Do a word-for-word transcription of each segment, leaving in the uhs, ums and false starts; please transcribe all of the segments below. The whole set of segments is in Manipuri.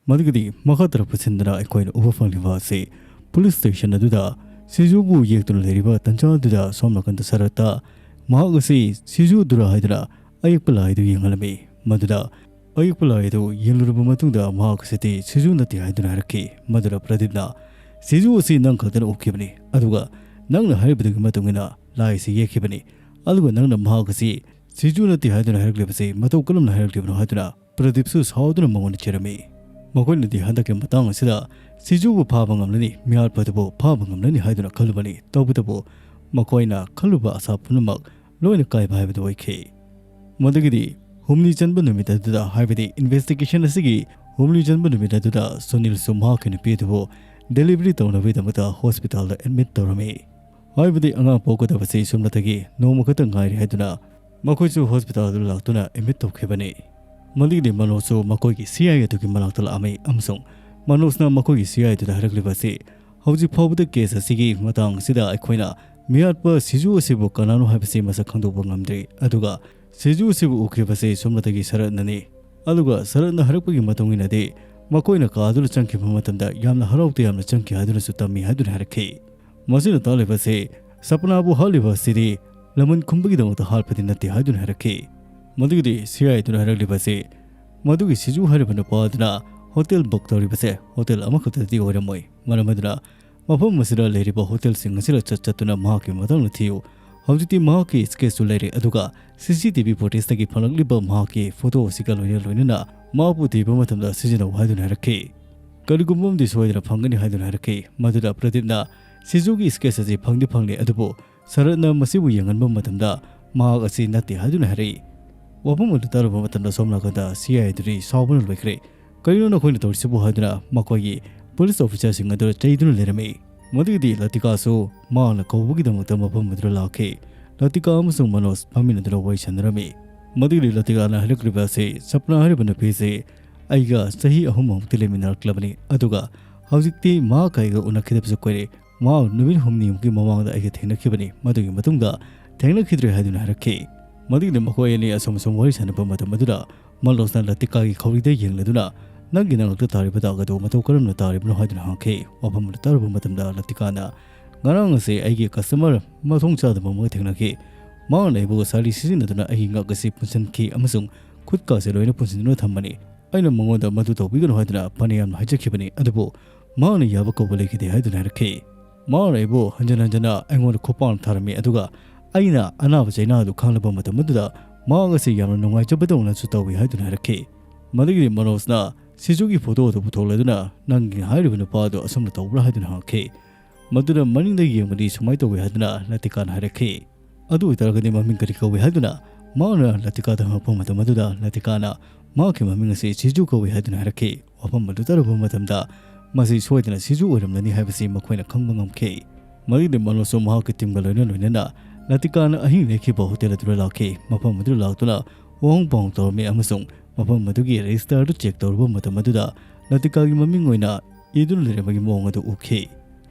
ꯃꯗꯨꯒꯤꯗꯤ ꯃꯈꯥ ꯇꯥꯔꯛꯄ ꯁꯤꯟꯗꯅ ꯑꯩꯈꯣꯏꯅ ꯎꯕ ꯐꯪꯂꯤꯕ ꯑꯁꯤ ꯄꯨꯂꯤꯁ ꯁ꯭ꯇꯦꯁꯟ ꯑꯗꯨꯗ ꯁꯤꯖꯨꯕꯨ ꯌꯦꯛꯇꯨꯅ ꯂꯩꯔꯤꯕ ꯇꯟꯖꯥ ꯑꯗꯨꯗ ꯁꯣꯝ ꯅꯥꯀꯟꯗ ꯁꯔꯠꯇ ꯃꯍꯥꯛ ꯑꯁꯤ ꯁꯤꯖꯨꯗꯨꯔꯥ ꯍꯥꯏꯗꯨꯅ ꯑꯌꯦꯛꯄ ꯂꯥꯏ ꯑꯗꯨ ꯌꯦꯡꯍꯜꯂꯝꯃꯤ꯫ ꯃꯗꯨꯗ ꯑꯌꯦꯛꯄ ꯂꯥꯏ ꯑꯗꯨ ꯌꯦꯡꯂꯨꯔꯕ ꯃꯇꯨꯡꯗ ꯃꯍꯥꯛ ꯑꯁꯤꯗꯤ ꯁꯤꯖꯨ ꯅꯠꯇꯦ ꯍꯥꯏꯗꯨꯅ ꯍꯥꯏꯔꯛꯈꯤ꯫ ꯃꯗꯨꯗ ꯄ꯭ꯔꯗꯤꯞꯅ, "ꯁꯤꯖꯨ ꯑꯁꯤ ꯅꯪ ꯈꯛꯇꯅ ꯎꯈꯤꯕꯅꯤ, ꯑꯗꯨꯒ ꯅꯪꯅ ꯍꯥꯏꯔꯤꯕꯗꯨꯒꯤ ꯃꯇꯨꯡ ꯏꯟꯅ ꯂꯥꯏ ꯑꯁꯤ ꯌꯦꯛꯈꯤꯕꯅꯤ, ꯑꯗꯨꯒ ꯅꯪꯅ ꯃꯍꯥꯛ ꯑꯁꯤ ꯁꯤꯖꯨ ꯅꯠꯇꯦ ꯍꯥꯏꯗꯨꯅ ꯍꯥꯏꯔꯛꯂꯤꯕꯁꯤ ꯃꯇꯧ ꯀꯔꯝꯅ ꯍꯥꯏꯔꯛꯂꯤꯕꯅꯣ?" ꯍꯥꯏꯗꯨꯅ ꯄ꯭ꯔꯗꯤꯞꯁꯨ ꯁꯥꯎꯗꯨꯅ ꯃꯉꯣꯟꯗ ꯆꯩꯔꯝꯃꯤ꯫ ꯃꯈꯣꯏꯅꯗꯤ ꯍꯟꯗꯛꯀꯤ ꯃꯇꯥꯡ ꯑꯁꯤꯗ ꯁꯤꯖꯨꯕꯨ ꯐꯥꯕ ꯉꯝꯂꯅꯤ, ꯃꯤꯍꯥꯠꯄ ꯑꯗꯨꯕꯨ ꯐꯥꯕ ꯉꯝꯂꯅꯤ ꯍꯥꯏꯗꯨꯅ ꯈꯜꯂꯨꯕꯅꯤ꯫ ꯇꯧꯕꯇꯕꯨ ꯃꯈꯣꯏꯅ ꯈꯜꯂꯨꯕ ꯑꯥꯁꯥ ꯄꯨꯝꯅꯃꯛ ꯂꯣꯏꯅ ꯀꯥꯏꯕ ꯍꯥꯏꯕꯗꯨ ꯑꯣꯏꯈꯤ꯫ ꯃꯗꯨꯒꯤꯗꯤ ꯍꯨꯝꯅꯤ ꯆꯟꯕ ꯅꯨꯃꯤꯠ ꯑꯗꯨꯗ, ꯍꯥꯏꯕꯗꯤ ꯏꯟꯚꯦꯁꯇꯤꯒꯦꯁꯟ ꯑꯁꯤꯒꯤ ꯍꯨꯝꯅꯤ ꯆꯟꯕ ꯅꯨꯃꯤꯠ ꯑꯗꯨꯗ ꯁꯨꯅꯤꯜꯁꯨ ꯃꯍꯥꯛꯀꯤ ꯅꯨꯄꯤ ꯑꯗꯨꯕꯨ ꯗꯦꯂꯤꯚꯔꯤ ꯇꯧꯅꯕꯒꯤꯗꯃꯛꯇ ꯍꯣꯁꯄꯤꯇꯥꯜꯗ ꯑꯦꯗꯃꯤꯠ ꯇꯧꯔꯝꯃꯤ꯫ ꯍꯥꯏꯕꯗꯤ ꯑꯉꯥꯡ ꯄꯣꯛꯀꯗꯕꯁꯤ ꯁꯨꯞꯅꯇꯒꯤ ꯅꯣꯡꯃ ꯈꯛꯇ ꯉꯥꯏꯔꯦ ꯍꯥꯏꯗꯨꯅ ꯃꯈꯣꯏꯁꯨ ꯍꯣꯁꯄꯤꯇꯥꯜꯗ ꯂꯥꯛꯇꯨꯅ ꯑꯦꯗꯃꯤꯠ ꯇꯧꯈꯤꯕꯅꯤ꯫ ꯃꯗꯨꯒꯤꯗꯤ ꯃꯅꯣꯖꯁꯨ ꯃꯈꯣꯏꯒꯤ ꯁꯤ ꯑꯥꯏ ꯑꯗꯨꯒꯤ ꯃꯅꯥꯛꯇ ꯂꯥꯛꯑꯝꯃꯤ ꯑꯃꯁꯨꯡ ꯃꯅꯣꯖꯅ ꯃꯈꯣꯏꯒꯤ ꯁꯤ ꯑꯥꯏ ꯑꯗꯨꯗ ꯍꯥꯏꯔꯛꯂꯤꯕ ꯑꯁꯤ, "ꯍꯧꯖꯤꯛ ꯐꯥꯎꯕꯗ ꯀꯦꯁ ꯑꯁꯤꯒꯤ ꯃꯇꯥꯡ ꯑꯁꯤꯗ ꯑꯩꯈꯣꯏꯅ ꯃꯤꯍꯥꯠꯄ ꯁꯤꯖꯨ ꯑꯁꯤꯕꯨ ꯀꯅꯥꯅꯣ ꯍꯥꯏꯕꯁꯤ ꯃꯁꯛ ꯈꯪꯗꯣꯛꯄ ꯉꯝꯗ꯭ꯔꯤ, ꯑꯗꯨꯒ ꯁꯤꯖꯨ ꯑꯁꯤꯕꯨ ꯎꯈꯤꯕꯁꯤ ꯁꯨꯞꯅꯇꯒꯤ ꯁꯔꯠꯅꯅꯤ꯫ ꯑꯗꯨꯒ ꯁꯔꯠꯅ ꯍꯥꯏꯔꯛꯄꯒꯤ ꯃꯇꯨꯡ ꯏꯟꯅꯗꯤ ꯃꯈꯣꯏꯅ ꯀꯥ ꯑꯗꯨꯗ ꯆꯪꯈꯤꯕ ꯃꯇꯝꯗ ꯌꯥꯝꯅ ꯍꯔꯥꯎ ꯇꯌꯥꯝꯅ ꯆꯪꯈꯤ ꯍꯥꯏꯗꯨꯅꯁꯨ ꯇꯝꯃꯤ" ꯍꯥꯏꯗꯨꯅ ꯍꯥꯏꯔꯛꯈꯤ꯫ ꯃꯁꯤꯅ ꯇꯥꯛꯂꯤꯕꯁꯤ ꯁꯄꯅꯥꯕꯨ ꯍꯥꯠꯂꯤꯕ ꯑꯁꯤꯗꯤ ꯂꯃꯟ ꯈꯨꯝꯕꯒꯤꯗꯃꯛꯇ ꯍꯥꯠꯄꯗꯤ ꯅꯠꯇꯦ ꯍꯥꯏꯗꯨꯅ ꯍꯥꯏꯔꯛꯈꯤ꯫ ꯃꯗꯨꯒꯤꯗꯤ ꯁꯤ ꯑꯥꯏ ꯑꯗꯨꯅ ꯍꯥꯏꯔꯛꯂꯤꯕꯁꯤ ꯃꯗꯨꯒꯤ ꯁꯤꯖꯨ ꯍꯥꯏꯔꯤꯕ ꯅꯨꯄꯥ ꯑꯗꯨꯅ ꯍꯣꯇꯦꯜ ꯕꯨꯛ ꯇꯧꯔꯤꯕꯁꯦ ꯍꯣꯇꯦꯜ ꯑꯃꯈꯛꯇꯗꯤ ꯑꯣꯏꯔꯝꯃꯣꯏ꯫ ꯃꯔꯝ ꯑꯗꯨꯅ ꯃꯐꯝ ꯑꯁꯤꯗ ꯂꯩꯔꯤꯕ ꯍꯣꯇꯦꯜꯁꯤꯡ ꯑꯁꯤꯗ ꯆꯠ ꯆꯠꯇꯨꯅ ꯃꯍꯥꯛꯀꯤ ꯃꯇꯥꯡꯗ ꯊꯤꯌꯨ꯫ ꯍꯧꯖꯤꯛꯇꯤ ꯃꯍꯥꯛꯀꯤ ꯁ꯭ꯀꯦꯠꯁꯨ ꯂꯩꯔꯦ, ꯑꯗꯨꯒ ꯁꯤ ꯁꯤ ꯇꯤ ꯚꯤ ꯐꯨꯇꯦꯖꯇꯒꯤ ꯐꯪꯂꯛꯂꯤꯕ ꯃꯍꯥꯛꯀꯤ ꯐꯣꯇꯣ ꯑꯁꯤꯒ ꯂꯣꯏꯅ ꯂꯣꯏꯅꯅ ꯃꯍꯥꯛꯄꯨ ꯊꯤꯕ ꯃꯇꯝꯗ ꯁꯤꯖꯤꯟꯅꯧ ꯍꯥꯏꯗꯨꯅ ꯍꯥꯏꯔꯛꯈꯤ꯫ ꯀꯔꯤꯒꯨꯝꯕ ꯑꯃꯗꯤ ꯁꯣꯏꯗꯅ ꯐꯪꯒꯅꯤ ꯍꯥꯏꯗꯨꯅ ꯍꯥꯏꯔꯛꯈꯤ꯫ ꯃꯗꯨꯗ ꯄ꯭ꯔꯗꯤꯞꯅ ꯁꯤꯖꯨꯒꯤ ꯁ꯭ꯀꯦꯠꯁ ꯑꯁꯤ ꯐꯪꯗꯤ ꯐꯪꯂꯦ, ꯑꯗꯨꯕꯨ ꯁꯔꯠꯅ ꯃꯁꯤꯕꯨ ꯌꯦꯡꯍꯟꯕ ꯃꯇꯝꯗ ꯃꯍꯥꯛ ꯑꯁꯤ ꯅꯠꯇꯦ ꯍꯥꯏꯗꯨꯅ ꯍꯥꯏꯔꯛꯏ꯫ ꯋꯥꯐꯝ ꯑꯗꯨ ꯇꯥꯔꯨꯕ ꯃꯇꯝꯗ ꯁꯣꯝ ꯅꯥꯀꯟꯗ ꯁꯤ ꯑꯥꯏ ꯑꯗꯨꯗꯤ ꯁꯥꯎꯕꯅ ꯂꯣꯏꯈ꯭ꯔꯦ꯫ "ꯀꯔꯤꯅꯣ ꯅꯈꯣꯏꯅ ꯇꯧꯔꯤꯁꯤꯕꯨ?" ꯍꯥꯏꯗꯨꯅ ꯃꯈꯣꯏꯒꯤ ꯄꯨꯂꯤꯁ ꯑꯣꯐꯤꯁꯥꯔꯁꯤꯡ ꯑꯗꯨ ꯆꯩꯗꯨꯅ ꯂꯩꯔꯝꯃꯤ꯫ ꯃꯗꯨꯒꯤꯗꯤ ꯂꯇꯤꯀꯥꯁꯨ ꯃꯍꯥꯛꯅ ꯀꯧꯕꯒꯤꯗꯃꯛꯇ ꯃꯐꯝ ꯑꯗꯨꯗ ꯂꯥꯛꯈꯤ꯫ ꯂꯇꯤꯀꯥ ꯑꯃꯁꯨꯡ ꯃꯅꯣꯖ ꯐꯝꯃꯤꯟꯅꯗꯨꯅ ꯋꯥꯔꯤ ꯁꯥꯟꯅꯔꯝꯃꯤ꯫ ꯃꯗꯨꯒꯤꯗꯤ ꯂꯇꯤꯀꯥꯅ ꯍꯥꯏꯔꯛꯂꯤꯕ ꯑꯁꯤ, "ꯁꯄꯅꯥ ꯍꯥꯏꯔꯤꯕ ꯅꯨꯄꯤꯁꯤ ꯑꯩꯒ ꯆꯍꯤ ꯑꯍꯨꯝꯃꯨꯛꯇꯤ ꯂꯩꯃꯤꯟꯅꯔꯛꯂꯕꯅꯤ, ꯑꯗꯨꯒ ꯍꯧꯖꯤꯛꯇꯤ ꯃꯍꯥꯛꯀ ꯑꯩꯒ ꯎꯅꯈꯤꯗꯕꯁꯨ ꯀꯨꯏꯔꯦ꯫ ꯃꯍꯥꯛ ꯅꯨꯃꯤꯠ ꯍꯨꯝꯅꯤꯃꯨꯛꯀꯤ ꯃꯃꯥꯡꯗ ꯑꯩꯒ ꯊꯦꯡꯅꯈꯤꯕꯅꯤ, ꯃꯗꯨꯒꯤ ꯃꯇꯨꯡꯗ ꯊꯦꯡꯅꯈꯤꯗ꯭ꯔꯦ" ꯍꯥꯏꯗꯨꯅ ꯍꯥꯏꯔꯛꯈꯤ꯫ ꯃꯗꯨꯒꯤꯗꯤ ꯃꯈꯣꯏ ꯑꯅꯤ ꯑꯁꯨꯝ ꯑꯁꯨꯝ ꯋꯥꯔꯤ ꯁꯥꯟꯅꯕ ꯃꯇꯝ ꯑꯗꯨꯗ ꯃꯅꯣꯖꯅ ꯂꯇꯤꯀꯥꯒꯤ ꯈꯧꯔꯤꯗ ꯌꯦꯡꯂꯗꯨꯅ "ꯅꯪꯒꯤ ꯅꯅꯥꯛꯇ ꯇꯥꯔꯤꯕ ꯗꯥꯛ ꯑꯗꯨ ꯃꯇꯧ ꯀꯔꯝꯅ ꯇꯥꯔꯤꯕꯅꯣ?" ꯍꯥꯏꯗꯨꯅ ꯍꯪꯈꯤ꯫ ꯋꯥꯐꯝ ꯑꯗꯨ ꯇꯥꯔꯨꯕ ꯃꯇꯝꯗ ꯂꯇꯤꯀꯥꯅ, "ꯉꯔꯥꯡ ꯑꯁꯤ ꯑꯩꯒꯤ ꯀꯁꯇꯃꯔ ꯃꯊꯣꯡ ꯆꯥꯗꯕ ꯑꯃꯒ ꯊꯦꯡꯅꯈꯤ꯫ ꯃꯍꯥꯛꯅ ꯑꯩꯕꯨ ꯁꯥꯔꯤ ꯁꯤꯖꯤꯟꯅꯗꯨꯅ ꯑꯩꯒꯤ ꯉꯛ ꯑꯁꯤ ꯄꯨꯟꯁꯤꯟꯈꯤ ꯑꯃꯁꯨꯡ ꯈꯨꯠꯀꯥꯁꯦ ꯂꯣꯏꯅ ꯄꯨꯟꯁꯤꯟꯗꯨꯅ ꯊꯝꯕꯅꯤ꯫ ꯑꯩꯅ ꯃꯉꯣꯟꯗ ꯃꯗꯨ ꯇꯧꯕꯤꯒꯅꯨ ꯍꯥꯏꯗꯨꯅ ꯐꯅ ꯌꯥꯝꯅ ꯍꯥꯏꯖꯈꯤꯕꯅꯤ, ꯑꯗꯨꯕꯨ ꯃꯍꯥꯛꯅ ꯌꯥꯕ ꯀꯧꯕ ꯂꯩꯈꯤꯗꯦ" ꯍꯥꯏꯗꯨꯅ ꯍꯥꯏꯔꯛꯈꯤ꯫ "ꯃꯍꯥꯛꯅ ꯑꯩꯕꯨ ꯍꯟꯖꯤꯟ ꯍꯟꯖꯤꯟꯅ ꯑꯩꯉꯣꯟꯗ ꯈꯨꯄꯥꯛꯅ ꯊꯥꯔꯝꯃꯤ, ꯑꯗꯨꯒ ꯑꯩꯅ ꯑꯅꯥꯕ ꯆꯩꯅꯥ ꯑꯗꯨ ꯈꯥꯡꯂꯕ ꯃꯇꯝ ꯑꯗꯨꯗ ꯃꯍꯥꯛ ꯑꯁꯤ ꯌꯥꯝꯅ ꯅꯨꯡꯉꯥꯏꯖꯕꯗꯧꯅꯁꯨ ꯇꯧꯏ" ꯍꯥꯏꯗꯨꯅ ꯍꯥꯏꯔꯛꯈꯤ꯫ ꯃꯗꯨꯒꯤꯗꯤ ꯃꯅꯣꯖꯅ ꯁꯤꯖꯨꯒꯤ ꯐꯣꯇꯣ ꯑꯗꯨ ꯄꯨꯊꯣꯛꯂꯗꯨꯅ, "ꯅꯪꯒꯤ ꯍꯥꯏꯔꯤꯕ ꯅꯨꯄꯥ ꯑꯗꯨ ꯑꯁꯨꯝꯅ ꯇꯧꯕ꯭ꯔꯥ?" ꯍꯥꯏꯗꯨꯅ ꯍꯪꯉꯛꯈꯤ꯫ ꯃꯗꯨꯗ ꯃꯅꯤꯡꯗ ꯌꯦꯡꯕꯗꯤ ꯁꯨꯃꯥꯏꯅ ꯇꯧꯏ ꯍꯥꯏꯗꯨꯅ ꯂꯇꯤꯀꯥꯅ ꯍꯥꯏꯔꯛꯈꯤ꯫ "ꯑꯗꯨ ꯑꯣꯏꯇꯥꯔꯒꯗꯤ ꯃꯃꯤꯡ ꯀꯔꯤ ꯀꯧꯏ?" ꯍꯥꯏꯗꯨꯅ ꯃꯍꯥꯛꯅ ꯂꯇꯤꯀꯥꯗ ꯍꯪꯉꯛꯄ ꯃꯇꯝ ꯑꯗꯨꯗ ꯂꯇꯤꯀꯥꯅ ꯃꯍꯥꯛꯀꯤ ꯃꯃꯤꯡ ꯑꯁꯤ ꯁꯤꯖꯨ ꯀꯧꯏ ꯍꯥꯏꯗꯨꯅ ꯍꯥꯏꯔꯛꯈꯤ꯫ ꯋꯥꯐꯝ ꯑꯗꯨ ꯇꯥꯔꯨꯕ ꯃꯇꯝꯗ ꯃꯁꯤ ꯁꯣꯏꯗꯅ ꯁꯤꯖꯨ ꯑꯣꯏꯔꯝꯂꯅꯤ ꯍꯥꯏꯕꯁꯤ ꯃꯈꯣꯏꯅ ꯈꯪꯕ ꯉꯝꯈꯤ꯫ ꯃꯗꯨꯒꯤ ꯃꯅꯣꯖꯁꯨ ꯃꯍꯥꯛꯀꯤ ꯇꯤꯝꯒ ꯂꯣꯏꯅ ꯂꯣꯏꯅꯅ ꯂꯇꯤꯀꯥꯅ ꯑꯍꯤꯡ ꯂꯦꯛꯈꯤꯕ ꯍꯣꯇꯦꯜ ꯑꯗꯨꯗ ꯂꯥꯛꯈꯤ꯫ ꯃꯐꯝ ꯑꯗꯨꯗ ꯂꯥꯛꯇꯨꯅ ꯋꯥꯍꯪ ꯄꯥꯎꯍꯪ ꯇꯧꯔꯝꯃꯤ ꯑꯃꯁꯨꯡ ꯃꯐꯝ ꯑꯗꯨꯒꯤ ꯔꯦꯖꯤꯁꯇꯔ ꯑꯗꯨ ꯆꯦꯛ ꯇꯧꯔꯨꯕ ꯃꯇꯝ ꯑꯗꯨꯗ ꯂꯇꯤꯀꯥꯒꯤ ꯃꯃꯤꯡ ꯑꯣꯏꯅ ꯏꯗꯨꯅ ꯂꯩꯔꯝꯕꯒꯤ ꯃꯑꯣꯡ ꯑꯗꯨ ꯎꯈꯤ꯫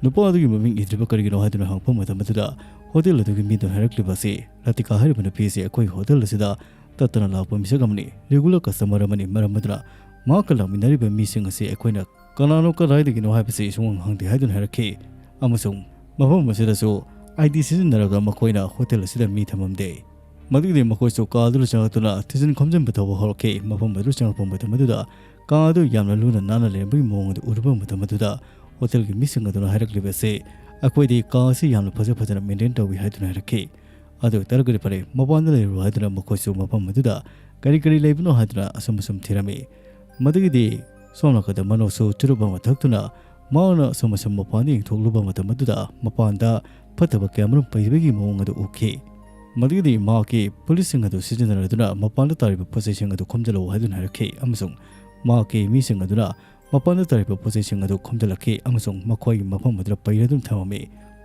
ꯅꯨꯄꯥ ꯑꯗꯨꯒꯤ ꯃꯃꯤꯡ ꯏꯗ꯭ꯔꯤꯕ ꯀꯔꯤꯒꯤꯅꯣ ꯍꯥꯏꯗꯨꯅ ꯍꯪꯉꯛꯄ ꯃꯇꯝ ꯑꯗꯨꯗ ꯍꯣꯇꯦꯜ ꯑꯗꯨꯒꯤ ꯃꯤꯗꯨꯅ ꯍꯥꯏꯔꯛꯂꯤꯕ ꯑꯁꯤ, "ꯂꯇꯤꯀꯥ ꯍꯥꯏꯔꯤꯕ ꯅꯨꯄꯤ ꯑꯁꯤ ꯑꯩꯈꯣꯏ ꯍꯣꯇꯦꯜ ꯑꯁꯤꯗ ꯇꯠꯇꯅ ꯂꯥꯛꯄ ꯃꯤꯁꯛ ꯑꯃꯅꯤ, ꯔꯤꯒꯨꯂꯔ ꯀꯁꯇꯃꯔ ꯑꯃꯅꯤ, ꯃꯔꯝ ꯑꯗꯨꯅ ꯃꯍꯥꯛꯀ ꯂꯥꯛꯃꯤꯟꯅꯔꯤꯕ ꯃꯤꯁꯤꯡ ꯑꯁꯤ ꯑꯩꯈꯣꯏꯅ ꯀꯅꯥꯅꯣ, ꯀꯗꯥꯏꯗꯒꯤꯅꯣ ꯍꯥꯏꯕꯁꯤ ꯁꯨꯡꯍꯪ ꯍꯪꯗꯦ" ꯍꯥꯏꯗꯨꯅ ꯍꯥꯏꯔꯛꯈꯤ꯫ ꯑꯃꯁꯨꯡ ꯃꯐꯝ ꯑꯁꯤꯗꯁꯨ ꯑꯥꯏ ꯗꯤ ꯁꯤꯖꯤꯟꯅꯔꯒ ꯃꯈꯣꯏꯅ ꯍꯣꯇꯦꯜ ꯑꯁꯤꯗ ꯃꯤ ꯊꯝꯃꯝꯗꯦ꯫ ꯃꯗꯨꯒꯤꯗꯤ ꯃꯈꯣꯏꯁꯨ ꯀꯥ ꯑꯗꯨꯗ ꯆꯪꯂꯛꯇꯨꯅ ꯊꯤꯖꯤꯟ ꯈꯣꯝꯖꯤꯟꯕ ꯇꯧꯕ ꯍꯧꯔꯛꯈꯤ꯫ ꯃꯐꯝ ꯑꯗꯨ ꯆꯪꯂꯛꯄ ꯃꯇꯝ ꯑꯗꯨꯗ ꯀꯥ ꯑꯗꯨ ꯌꯥꯝꯅ ꯂꯨꯅ ꯅꯥꯟꯅ ꯂꯩꯔꯝꯕꯒꯤ ꯃꯑꯣꯡ ꯑꯗꯨ ꯎꯔꯨꯕ ꯃꯇꯝ ꯑꯗꯨꯗ ꯍꯣꯇꯦꯜꯒꯤ ꯃꯤꯁꯤꯡ ꯑꯗꯨꯅ ꯍꯥꯏꯔꯛꯂꯤꯕ ꯑꯁꯤ, "ꯑꯩꯈꯣꯏꯗꯤ ꯀꯥ ꯑꯁꯤ ꯌꯥꯝꯅ ꯐꯖ ꯐꯖꯅ ꯃꯦꯟꯇꯦꯟ ꯇꯧꯏ" ꯍꯥꯏꯗꯨꯅ ꯍꯥꯏꯔꯛꯈꯤ꯫ "ꯑꯗꯨ ꯑꯣꯏꯇꯥꯔꯒꯗꯤ ꯐꯔꯦ, ꯃꯄꯥꯟꯗ ꯂꯩꯔꯨꯔꯣ" ꯍꯥꯏꯗꯨꯅ ꯃꯈꯣꯏꯁꯨ ꯃꯐꯝ ꯑꯗꯨꯗ ꯀꯔꯤ ꯀꯔꯤ ꯂꯩꯕꯅꯣ ꯍꯥꯏꯗꯨꯅ ꯑꯁꯨꯝ ꯑꯁꯨꯝ ꯊꯤꯔꯝꯃꯤ꯫ ꯃꯗꯨꯒꯤꯗꯤ ꯁꯣꯝ ꯅꯥꯀꯟꯗ ꯃꯅꯣꯖꯁꯨ ꯆꯨꯔꯨꯞ ꯑꯃ ꯊꯛꯇꯨꯅ ꯃꯍꯥꯛꯅ ꯑꯁꯨꯝ ꯑꯁꯨꯝ ꯃꯄꯥꯟꯗ ꯌꯦꯡꯊꯣꯛꯂꯨꯕ ꯃꯇꯝ ꯑꯗꯨꯗ ꯃꯄꯥꯟꯗ ꯐꯠꯇꯕ ꯀꯌꯥꯃꯔꯨꯝ ꯄꯩꯕꯒꯤ ꯃꯑꯣꯡ ꯑꯗꯨ ꯎꯈꯤ꯫ ꯃꯗꯨꯒꯤꯗꯤ ꯃꯍꯥꯛꯀꯤ ꯄꯨꯂꯤꯁꯁꯤꯡ ꯑꯗꯨ ꯁꯤꯖꯤꯟꯅꯔꯗꯨꯅ ꯃꯄꯥꯟꯗ ꯇꯥꯔꯤꯕ ꯄꯣꯠ ꯆꯩꯁꯤꯡ ꯑꯗꯨ ꯈꯣꯝꯖꯤꯜꯂꯛꯎ ꯍꯥꯏꯗꯨꯅ ꯍꯥꯏꯔꯛꯈꯤ ꯑꯃꯁꯨꯡ ꯃꯍꯥꯛꯀꯤ ꯃꯤꯁꯤꯡ ꯑꯗꯨꯅ ꯃꯄꯥꯟꯗ ꯇꯥꯔꯤꯕ ꯄꯣꯠ ꯆꯩꯁꯤꯡ ꯑꯗꯨ ꯈꯣꯝꯖꯤꯜꯂꯛꯈꯤ ꯑꯃꯁꯨꯡ ꯃꯈꯣꯏꯒꯤ ꯃꯐꯝ ꯑꯗꯨꯗ ꯄꯩꯔꯗꯨꯅ ꯊꯝꯃꯝꯃꯤ꯫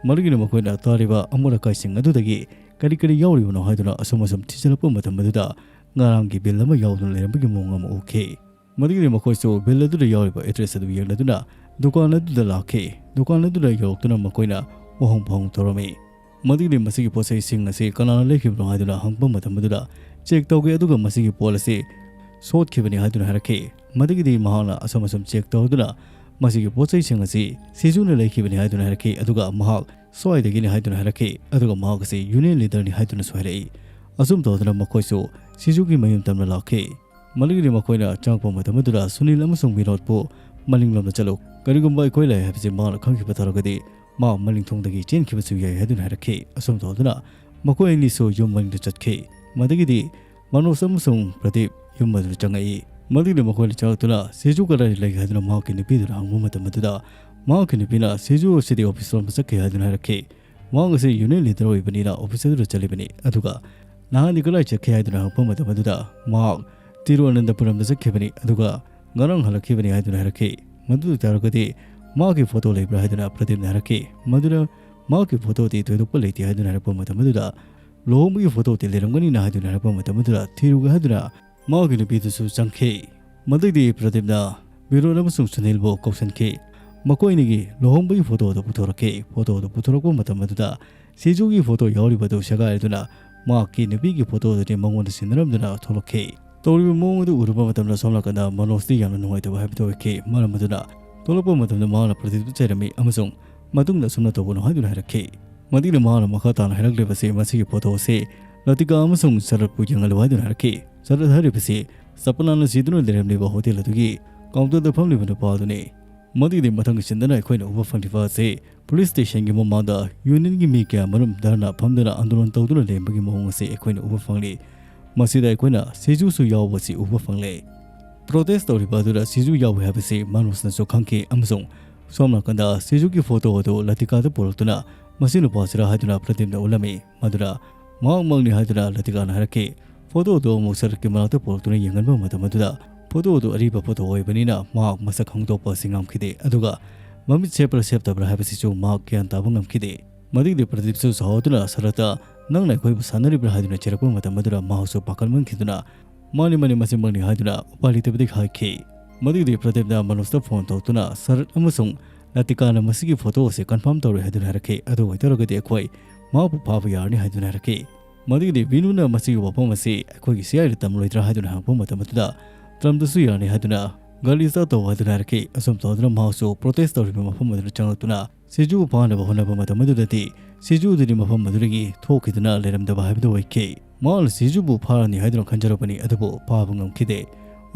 ꯃꯗꯨꯒꯤꯗꯤ ꯃꯈꯣꯏꯅ ꯇꯥꯔꯤꯕ ꯑꯃꯣꯠ ꯑꯀꯥꯏꯁꯤꯡ ꯑꯗꯨꯗꯒꯤ ꯀꯔꯤ ꯀꯔꯤ ꯌꯥꯎꯔꯤꯕꯅꯣ ꯍꯥꯏꯗꯨꯅ ꯑꯁꯨꯝ ꯑꯁꯨꯝ ꯊꯤꯖꯤꯜꯂꯛꯄ ꯃꯇꯝ ꯑꯗꯨꯗ ꯉꯔꯥꯡꯒꯤ ꯕꯤꯜ ꯑꯃ ꯌꯥꯎꯗꯨꯅ ꯂꯩꯔꯝꯕꯒꯤ ꯃꯑꯣꯡ ꯑꯃ ꯎꯈꯤ꯫ ꯃꯗꯨꯒꯤꯗꯤ ꯃꯈꯣꯏꯁꯨ ꯕꯤꯜ ꯑꯗꯨꯗ ꯌꯥꯎꯔꯤꯕ ꯑꯦꯗ꯭ꯔꯦꯁ ꯑꯗꯨ ꯌꯦꯡꯂꯗꯨꯅ ꯗꯨꯀꯥꯟ ꯑꯗꯨꯗ ꯂꯥꯛꯈꯤ꯫ ꯗꯨꯀꯥꯟ ꯑꯗꯨꯗ ꯌꯧꯔꯛꯇꯨꯅ ꯃꯈꯣꯏꯅ ꯋꯥꯍꯪ ꯄꯥꯎꯍꯪ ꯇꯧꯔꯝꯃꯤ꯫ ꯃꯗꯨꯒꯤꯗꯤ ꯃꯁꯤꯒꯤ ꯄꯣꯠ ꯆꯩꯁꯤꯡ ꯑꯁꯤ ꯀꯅꯥꯅ ꯂꯩꯈꯤꯕꯅꯣ ꯍꯥꯏꯗꯨꯅ ꯍꯪꯕ ꯃꯇꯝ ꯑꯗꯨꯗ ꯆꯦꯛ ꯇꯧꯈꯤ, ꯑꯗꯨꯒ ꯃꯁꯤꯒꯤ ꯄꯣꯠ ꯑꯁꯤ ꯁꯣꯠꯈꯤꯕꯅꯤ ꯍꯥꯏꯗꯨꯅ ꯍꯥꯏꯔꯛꯈꯤ꯫ ꯃꯗꯨꯒꯤꯗꯤ ꯃꯍꯥꯛꯅ ꯑꯁꯨꯝ ꯑꯁꯨꯝ ꯆꯦꯛ ꯇꯧꯗꯨꯅ ꯃꯁꯤꯒꯤ ꯄꯣꯠ ꯆꯩꯁꯤꯡ ꯑꯁꯤ ꯁꯤꯖꯨꯅ ꯂꯩꯈꯤꯕꯅꯤ ꯍꯥꯏꯗꯨꯅ ꯍꯥꯏꯔꯛꯈꯤ꯫ ꯑꯗꯨꯒ ꯃꯍꯥꯛ ꯁ꯭ꯋꯥꯏꯗꯒꯤꯅꯤ ꯍꯥꯏꯗꯨꯅ ꯍꯥꯏꯔꯛꯈꯤ꯫ ꯑꯗꯨꯒ ꯃꯍꯥꯛ ꯑꯁꯤ ꯌꯨꯅꯤꯌꯟ ꯂꯤꯗꯔꯅꯤ ꯍꯥꯏꯗꯨꯅꯁꯨ ꯍꯥꯏꯔꯛꯏ꯫ ꯑꯁꯨꯝ ꯇꯧꯗꯨꯅ ꯃꯈꯣꯏꯁꯨ ꯁꯤꯖꯨꯒꯤ ꯃꯌꯨꯝ ꯇꯝꯅ ꯂꯥꯛꯈꯤ꯫ ꯃꯗꯨꯒꯤꯗꯤ ꯃꯈꯣꯏꯅ ꯆꯪꯉꯛꯄ ꯃꯇꯝ ꯑꯗꯨꯗ ꯁꯨꯅꯤꯜ ꯑꯃꯁꯨꯡ ꯕꯤꯅꯣꯗꯄꯨ, "ꯃꯅꯤꯡꯂꯣꯝꯗ ꯆꯠꯂꯨ꯫ ꯀꯔꯤꯒꯨꯝꯕ ꯑꯩꯈꯣꯏ ꯂꯩ ꯍꯥꯏꯕꯁꯤ ꯃꯍꯥꯛꯅ ꯈꯪꯈꯤꯕ ꯇꯥꯔꯒꯗꯤ ꯃꯥ ꯃꯅꯤꯡ ꯊꯣꯡꯗꯒꯤ ꯆꯦꯟꯈꯤꯕꯁꯨ ꯌꯥꯏ" ꯍꯥꯏꯗꯨꯅ ꯍꯥꯏꯔꯛꯈꯤ꯫ ꯑꯁꯨꯝ ꯇꯧꯗꯨꯅ ꯃꯈꯣꯏ ꯑꯅꯤꯁꯨ ꯌꯨꯝ ꯃꯅꯤꯡꯗ ꯆꯠꯈꯤ꯫ ꯃꯗꯨꯒꯤꯗꯤ ꯃꯅꯣꯖ ꯑꯃꯁꯨꯡ ꯄ꯭ꯔꯗꯤꯞ ꯌꯨꯝ ꯑꯗꯨꯗ ꯆꯪꯉꯛꯏ꯫ ꯃꯗꯨꯒꯤꯗꯤ ꯃꯈꯣꯏꯅ ꯆꯪꯉꯛꯇꯨꯅ ꯁꯤꯖꯨ ꯀꯗꯥꯏꯗ ꯂꯩꯒꯦ ꯍꯥꯏꯗꯨꯅ ꯃꯍꯥꯛꯀꯤ ꯅꯨꯄꯤꯗꯨꯗ ꯍꯪꯕ ꯃꯇꯝ ꯑꯗꯨꯗ ꯃꯍꯥꯛꯀꯤ ꯅꯨꯄꯤꯅ ꯁꯤꯖꯨ ꯑꯁꯤꯗꯤ ꯑꯣꯐꯤꯁ ꯂꯣꯝꯗ ꯆꯠꯈꯤ ꯍꯥꯏꯗꯨꯅ ꯍꯥꯏꯔꯛꯈꯤ꯫ ꯃꯍꯥꯛ ꯑꯁꯤ ꯌꯨꯅꯤꯌꯟ ꯂꯤꯗꯔ ꯑꯣꯏꯕꯅꯤꯅ ꯑꯣꯐꯤꯁ ꯑꯗꯨꯗ ꯆꯠꯂꯤꯕꯅꯤ꯫ ꯑꯗꯨꯒ ꯅꯍꯥꯟꯗꯤ ꯀꯗꯥꯏ ꯆꯠꯈꯤ ꯍꯥꯏꯗꯨꯅ ꯍꯪꯉꯛꯄ ꯃꯇꯝ ꯑꯗꯨꯗ ꯃꯍꯥꯛ ꯇꯤꯔꯨꯑꯅꯟꯇꯄꯨꯔꯝꯗ ꯆꯠꯈꯤꯕꯅꯤ, ꯑꯗꯨꯒ ꯉꯔꯥꯡ ꯍꯜꯂꯛꯈꯤꯕꯅꯤ ꯍꯥꯏꯗꯨꯅ ꯍꯥꯏꯔꯛꯈꯤ꯫ ꯃꯗꯨ ꯑꯣꯏꯇꯥꯔꯒꯗꯤ ꯃꯍꯥꯛꯀꯤ ꯐꯣꯇꯣ ꯂꯩꯕ꯭ꯔꯥ ꯍꯥꯏꯗꯨꯅ ꯄ꯭ꯔꯗꯤꯞꯅ ꯍꯥꯏꯔꯛꯈꯤ꯫ ꯃꯗꯨꯗ ꯃꯍꯥꯛꯀꯤ ꯐꯣꯇꯣꯗꯤ ꯊꯣꯏꯗꯣꯛꯄ ꯂꯩꯇꯦ ꯍꯥꯏꯗꯨꯅ ꯍꯥꯏꯔꯛꯄ ꯃꯇꯝ ꯑꯗꯨꯗ ꯂꯨꯍꯣꯡꯕꯒꯤ ꯐꯣꯇꯣꯗꯤ ꯂꯩꯔꯝꯒꯅꯤꯅ ꯍꯥꯏꯗꯨꯅ ꯍꯥꯏꯔꯛꯄ ꯃꯇꯝ ꯑꯗꯨꯗ ꯊꯤꯔꯨꯒꯦ ꯍꯥꯏꯗꯨꯅ ꯃꯍꯥꯛꯀꯤ ꯅꯨꯄꯤꯗꯨꯁꯨ ꯆꯪꯈꯤ꯫ ꯃꯗꯨꯗꯤ ꯄ꯭ꯔꯗꯤꯞꯅ ꯕꯤꯅꯣꯗ ꯑꯃꯁꯨꯡ ꯁꯨꯅꯤꯜꯕꯨ ꯀꯧꯁꯤꯟꯈꯤ꯫ ꯃꯈꯣꯏ ꯑꯅꯤꯒꯤ ꯂꯨꯍꯣꯡꯕꯒꯤ ꯐꯣꯇꯣ ꯑꯗꯨ ꯄꯨꯊꯣꯔꯛꯈꯤ꯫ ꯐꯣꯇꯣ ꯑꯗꯨ ꯄꯨꯊꯣꯔꯛꯄ ꯃꯇꯝ ꯑꯗꯨꯗ ꯁꯤꯖꯨꯒꯤ ꯐꯣꯇꯣ ꯌꯥꯎꯔꯤꯕ ꯑꯗꯨ ꯁꯦꯒꯥꯏꯗꯨꯅ ꯃꯍꯥꯛꯀꯤ ꯅꯨꯄꯤꯒꯤ ꯐꯣꯇꯣ ꯑꯗꯨꯗꯤ ꯃꯉꯣꯟꯗ ꯁꯤꯟꯅꯔꯝꯗꯨꯅ ꯊꯣꯛꯂꯛꯈꯤ꯫ ꯇꯧꯔꯤꯕ ꯃꯑꯣꯡ ꯑꯗꯨ ꯎꯔꯨꯕ ꯃꯇꯝꯗ ꯁꯣꯝ ꯅꯥꯀꯟꯗ ꯃꯅꯣꯖꯇꯤ ꯌꯥꯝꯅ ꯅꯨꯡꯉꯥꯏꯇꯕ ꯍꯥꯏꯕꯗꯨ ꯑꯣꯏꯈꯤ꯫ ꯃꯔꯝ ꯑꯗꯨꯅ ꯊꯣꯛꯂꯛꯄ ꯃꯇꯝꯗ ꯃꯍꯥꯛꯅ ꯄ꯭ꯔꯗꯤꯞꯇ ꯆꯩꯔꯝꯃꯤ ꯑꯃꯁꯨꯡ ꯃꯇꯨꯡꯗ ꯑꯁꯨꯝꯅ ꯇꯧꯒꯅꯨ ꯍꯥꯏꯗꯨꯅ ꯍꯥꯏꯔꯛꯈꯤ꯫ ꯃꯗꯨꯒꯤꯗ ꯃꯍꯥꯛꯅ ꯃꯈꯥ ꯇꯥꯅ ꯍꯥꯏꯔꯛꯂꯤꯕꯁꯤ ꯃꯁꯤꯒꯤ ꯐꯣꯇꯣ ꯑꯁꯤ ꯂꯇꯤꯀꯥ ꯑꯃꯁꯨꯡ ꯁꯔꯠꯄꯨ ꯌꯦꯡꯍꯜꯂꯨ ꯍꯥꯏꯗꯨꯅ ꯍꯥꯏꯔꯛꯈꯤ꯫ ꯁꯔꯠ ꯍꯥꯏꯔꯤꯕꯁꯤ ꯁꯄꯅꯥꯅ ꯁꯤꯗꯨꯅ ꯂꯩꯔꯝꯂꯤꯕ ꯍꯣꯇꯦꯜ ꯑꯗꯨꯒꯤ ꯀꯥꯎꯟꯇꯔꯗ ꯐꯝꯂꯤꯕ ꯅꯨꯄꯥ ꯑꯗꯨꯅꯤ꯫ ꯃꯗꯨꯒꯤꯗꯤ ꯃꯊꯪꯒꯤ ꯁꯤꯟꯗꯅ ꯑꯩꯈꯣꯏꯅ ꯎꯕ ꯐꯪꯂꯤꯕ ꯑꯁꯤ ꯄꯨꯂꯤꯁ ꯁ꯭ꯇꯦꯁꯟꯒꯤ ꯃꯃꯥꯡꯗ ꯌꯨꯅꯤꯌꯟꯒꯤ ꯃꯤ ꯀꯌꯥ ꯃꯔꯨꯝ ꯙꯔꯅꯥ ꯐꯝꯗꯨꯅ ꯑꯟꯗꯣꯂꯟ ꯇꯧꯗꯨꯅ ꯂꯩꯔꯝꯕꯒꯤ ꯃꯑꯣꯡ ꯑꯁꯤ ꯑꯩꯈꯣꯏꯅ ꯎꯕ ꯐꯪꯂꯤ꯫ ꯃꯁꯤꯗ ꯑꯩꯈꯣꯏꯅ ꯁꯤꯖꯨꯁꯨ ꯌꯥꯎꯕ ꯑꯁꯤ ꯎꯕ ꯐꯪꯂꯦ꯫ ꯄ꯭ꯔꯣꯇꯦꯁ ꯇꯧꯔꯤꯕ ꯑꯗꯨꯗ ꯁꯤꯖꯨ ꯌꯥꯎꯏ ꯍꯥꯏꯕꯁꯤ ꯃꯅꯣꯖꯅꯁꯨ ꯈꯪꯈꯤ ꯑꯃꯁꯨꯡ ꯁꯣꯝ ꯅꯥꯀꯟꯗ ꯁꯤꯖꯨꯒꯤ ꯐꯣꯇꯣ ꯑꯗꯨ ꯂꯇꯤꯀꯥꯗ ꯄꯨꯔꯛꯇꯨꯅ ꯃꯁꯤ ꯅꯨꯄꯥꯁꯤꯔꯥ ꯍꯥꯏꯗꯨꯅ ꯄ꯭ꯔꯗꯤꯞꯅ ꯎꯠꯂꯝꯃꯤ꯫ ꯃꯗꯨꯗ ꯃꯍꯥꯛꯃꯛꯅꯤ ꯍꯥꯏꯗꯨꯅ ꯂꯇꯤꯀꯥꯅ ꯍꯥꯏꯔꯛꯈꯤ꯫ ꯐꯣꯇꯣ ꯑꯗꯨ ꯑꯃꯨꯛ ꯁꯔꯠꯀꯤ ꯃꯅꯥꯛꯇ ꯄꯨꯔꯛꯇꯨꯅ ꯌꯦꯡꯍꯟꯕ ꯃꯇꯝ ꯑꯗꯨꯗ ꯐꯣꯇꯣ ꯑꯗꯨ ꯑꯔꯤꯕ ꯐꯣꯇꯣ ꯑꯣꯏꯕꯅꯤꯅ ꯃꯍꯥꯛ ꯃꯁꯛ ꯈꯪꯗꯣꯛꯄ ꯑꯁꯤ ꯉꯝꯈꯤꯗꯦ꯫ ꯑꯗꯨꯒ ꯃꯃꯤꯠ ꯁꯦꯞꯄ꯭ꯔꯥ ꯁꯦꯞꯇꯕ꯭ꯔꯥ ꯍꯥꯏꯕꯁꯤꯁꯨ ꯃꯍꯥꯛ ꯒ꯭ꯌꯥꯟ ꯇꯥꯕ ꯉꯝꯈꯤꯗꯦ꯫ ꯃꯗꯨꯒꯤꯗꯤ ꯄ꯭ꯔꯗꯤꯞꯁꯨ ꯁꯥꯎꯗꯨꯅ ꯁꯔꯠꯇ, "ꯅꯪꯅ ꯑꯩꯈꯣꯏꯕꯨ ꯁꯥꯟꯅꯔꯤꯕ꯭ꯔꯥ?" ꯍꯥꯏꯗꯨꯅ ꯆꯩꯔꯛꯄ ꯃꯇꯝ ꯑꯗꯨꯗ ꯃꯍꯥꯛꯁꯨ ꯄꯥꯈꯠꯃꯟꯈꯤꯗꯨꯅ, "ꯃꯥꯅꯤ, ꯃꯥꯅꯤ, ꯃꯁꯤꯃꯛꯅꯤ" ꯍꯥꯏꯗꯨꯅ ꯎꯄꯥꯏ ꯂꯩꯇꯕꯗꯒꯤ ꯍꯥꯏꯈꯤ꯫ ꯃꯗꯨꯒꯤꯗꯤ ꯄ꯭ꯔꯗꯤꯞꯅ ꯃꯅꯣꯖꯇ ꯐꯣꯟ ꯇꯧꯗꯨꯅ ꯁꯔꯠ ꯑꯃꯁꯨꯡ ꯂꯇꯤꯀꯥꯅ ꯃꯁꯤꯒꯤ ꯐꯣꯇꯣ ꯑꯁꯤ ꯀꯟꯐꯥꯔꯝ ꯇꯧꯔꯦ ꯍꯥꯏꯗꯨꯅ ꯍꯥꯏꯔꯛꯈꯤ꯫ ꯑꯗꯨ ꯑꯣꯏꯇꯥꯔꯒꯗꯤ ꯑꯩꯈꯣꯏ ꯃꯍꯥꯛꯄꯨ ꯐꯥꯕ ꯌꯥꯔꯅꯤ ꯍꯥꯏꯗꯨꯅ ꯍꯥꯏꯔꯛꯈꯤ꯫ ꯃꯗꯨꯒꯤꯗꯤ ꯕꯤꯅꯨꯅ ꯃꯁꯤꯒꯤ ꯋꯥꯐꯝ ꯑꯁꯤ ꯑꯩꯈꯣꯏꯒꯤ ꯁꯤ ꯑꯥꯏ ꯗ ꯇꯝꯂꯣꯏꯗ꯭ꯔꯥ ꯍꯥꯏꯗꯨꯅ ꯍꯪꯂꯛꯄ ꯃꯇꯝ ꯑꯗꯨꯗ ꯇꯝꯗꯁꯨ ꯌꯥꯔꯅꯤ ꯍꯥꯏꯗꯨꯅ ꯒꯥꯔꯤ ꯁ꯭ꯇꯥꯔꯠ ꯇꯧ ꯍꯥꯏꯗꯨꯅ ꯍꯥꯏꯔꯛꯈꯤ꯫ ꯑꯁꯨꯝ ꯇꯧꯗꯨꯅ ꯃꯍꯥꯛꯁꯨ ꯄ꯭ꯔꯣꯇꯦꯁ ꯇꯧꯔꯤꯕ ꯃꯐꯝ ꯑꯗꯨꯗ ꯆꯪꯂꯛꯇꯨꯅ ꯁꯤꯖꯨꯕꯨ ꯐꯥꯅꯕ ꯍꯣꯠꯅꯕ ꯃꯇꯝ ꯑꯗꯨꯗꯗꯤ ꯁꯤꯖꯨꯗꯨꯗꯤ ꯃꯐꯝ ꯑꯗꯨꯗꯒꯤ ꯊꯣꯛꯈꯤꯗꯨꯅ ꯂꯩꯔꯝꯗꯕ ꯍꯥꯏꯕꯗꯨ ꯑꯣꯏꯈꯤ꯫ ꯃꯍꯥꯛꯅ ꯁꯤꯖꯨꯕꯨ ꯐꯥꯔꯅꯤ ꯍꯥꯏꯗꯨꯅ ꯈꯟꯖꯔꯛꯄꯅꯤ, ꯑꯗꯨꯕꯨ ꯐꯥꯕ ꯉꯝꯈꯤꯗꯦ꯫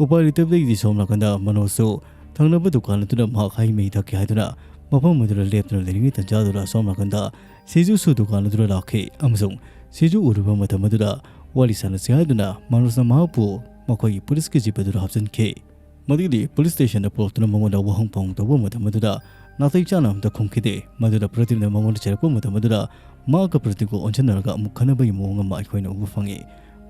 ꯎꯄꯥꯏ ꯂꯩꯇꯕꯗꯒꯤꯗꯤ ꯁꯣꯝ ꯅꯥꯀꯟꯗ ꯃꯅꯣꯖꯁꯨ ꯊꯪꯅꯕ ꯗꯨꯀꯥꯟ ꯑꯗꯨꯗ ꯃꯍꯥꯛ ꯍꯩ ꯃꯍꯤ ꯊꯛꯀꯦ ꯍꯥꯏꯗꯨꯅ ꯃꯐꯝ ꯑꯗꯨꯗ ꯂꯦꯞꯇꯨꯅ ꯂꯩꯔꯤꯉꯩ ꯇꯟꯖꯥꯗꯨꯗ ꯁꯣꯝ ꯅꯥꯀꯟꯗ ꯁꯤꯖꯨꯁꯨ ꯗꯨꯀꯥꯟ ꯑꯗꯨꯗ ꯂꯥꯛꯈꯤ ꯑꯃꯁꯨꯡ ꯁꯤꯖꯨ ꯎꯔꯨꯕ ꯃꯇꯝ ꯑꯗꯨꯗ ꯋꯥꯔꯤ ꯁꯥꯟꯅꯁꯤ ꯍꯥꯏꯗꯨꯅ ꯃꯅꯣꯖꯅ ꯃꯍꯥꯛꯄꯨ ꯃꯈꯣꯏꯒꯤ ꯄꯨꯂꯤꯁꯀꯤ ꯖꯤꯞ ꯑꯗꯨꯗ ꯍꯥꯞꯆꯤꯟꯈꯤ꯫ ꯃꯗꯨꯒꯤꯗꯤ ꯄꯨꯂꯤꯁ ꯁ꯭ꯇꯦꯁꯟꯗ ꯄꯨꯔꯛꯇꯨꯅ ꯃꯉꯣꯟꯗ ꯋꯥꯍꯪ ꯄꯥꯎꯍꯪ ꯇꯧꯕ ꯃꯇꯝ ꯑꯗꯨꯗ ꯅꯥꯇꯩ ꯆꯥꯅ ꯑꯃꯇ ꯈꯨꯝꯈꯤꯗꯦ꯫ ꯃꯗꯨꯗ ꯄ꯭ꯔꯗꯤꯞꯅ ꯃꯉꯣꯟꯗ ꯆꯩꯔꯛꯄ ꯃꯇꯝ ꯑꯗꯨꯗ ꯃꯍꯥꯛꯀ ꯄ꯭ꯔꯗꯤꯞꯀ ꯑꯣꯟꯁꯤꯟꯅꯔꯒ ꯑꯃꯨꯛ ꯈꯟꯅꯕꯒꯤ ꯃꯑꯣꯡ ꯑꯃ ꯑꯩꯈꯣꯏꯅ ꯎꯕ ꯐꯪꯉꯤ꯫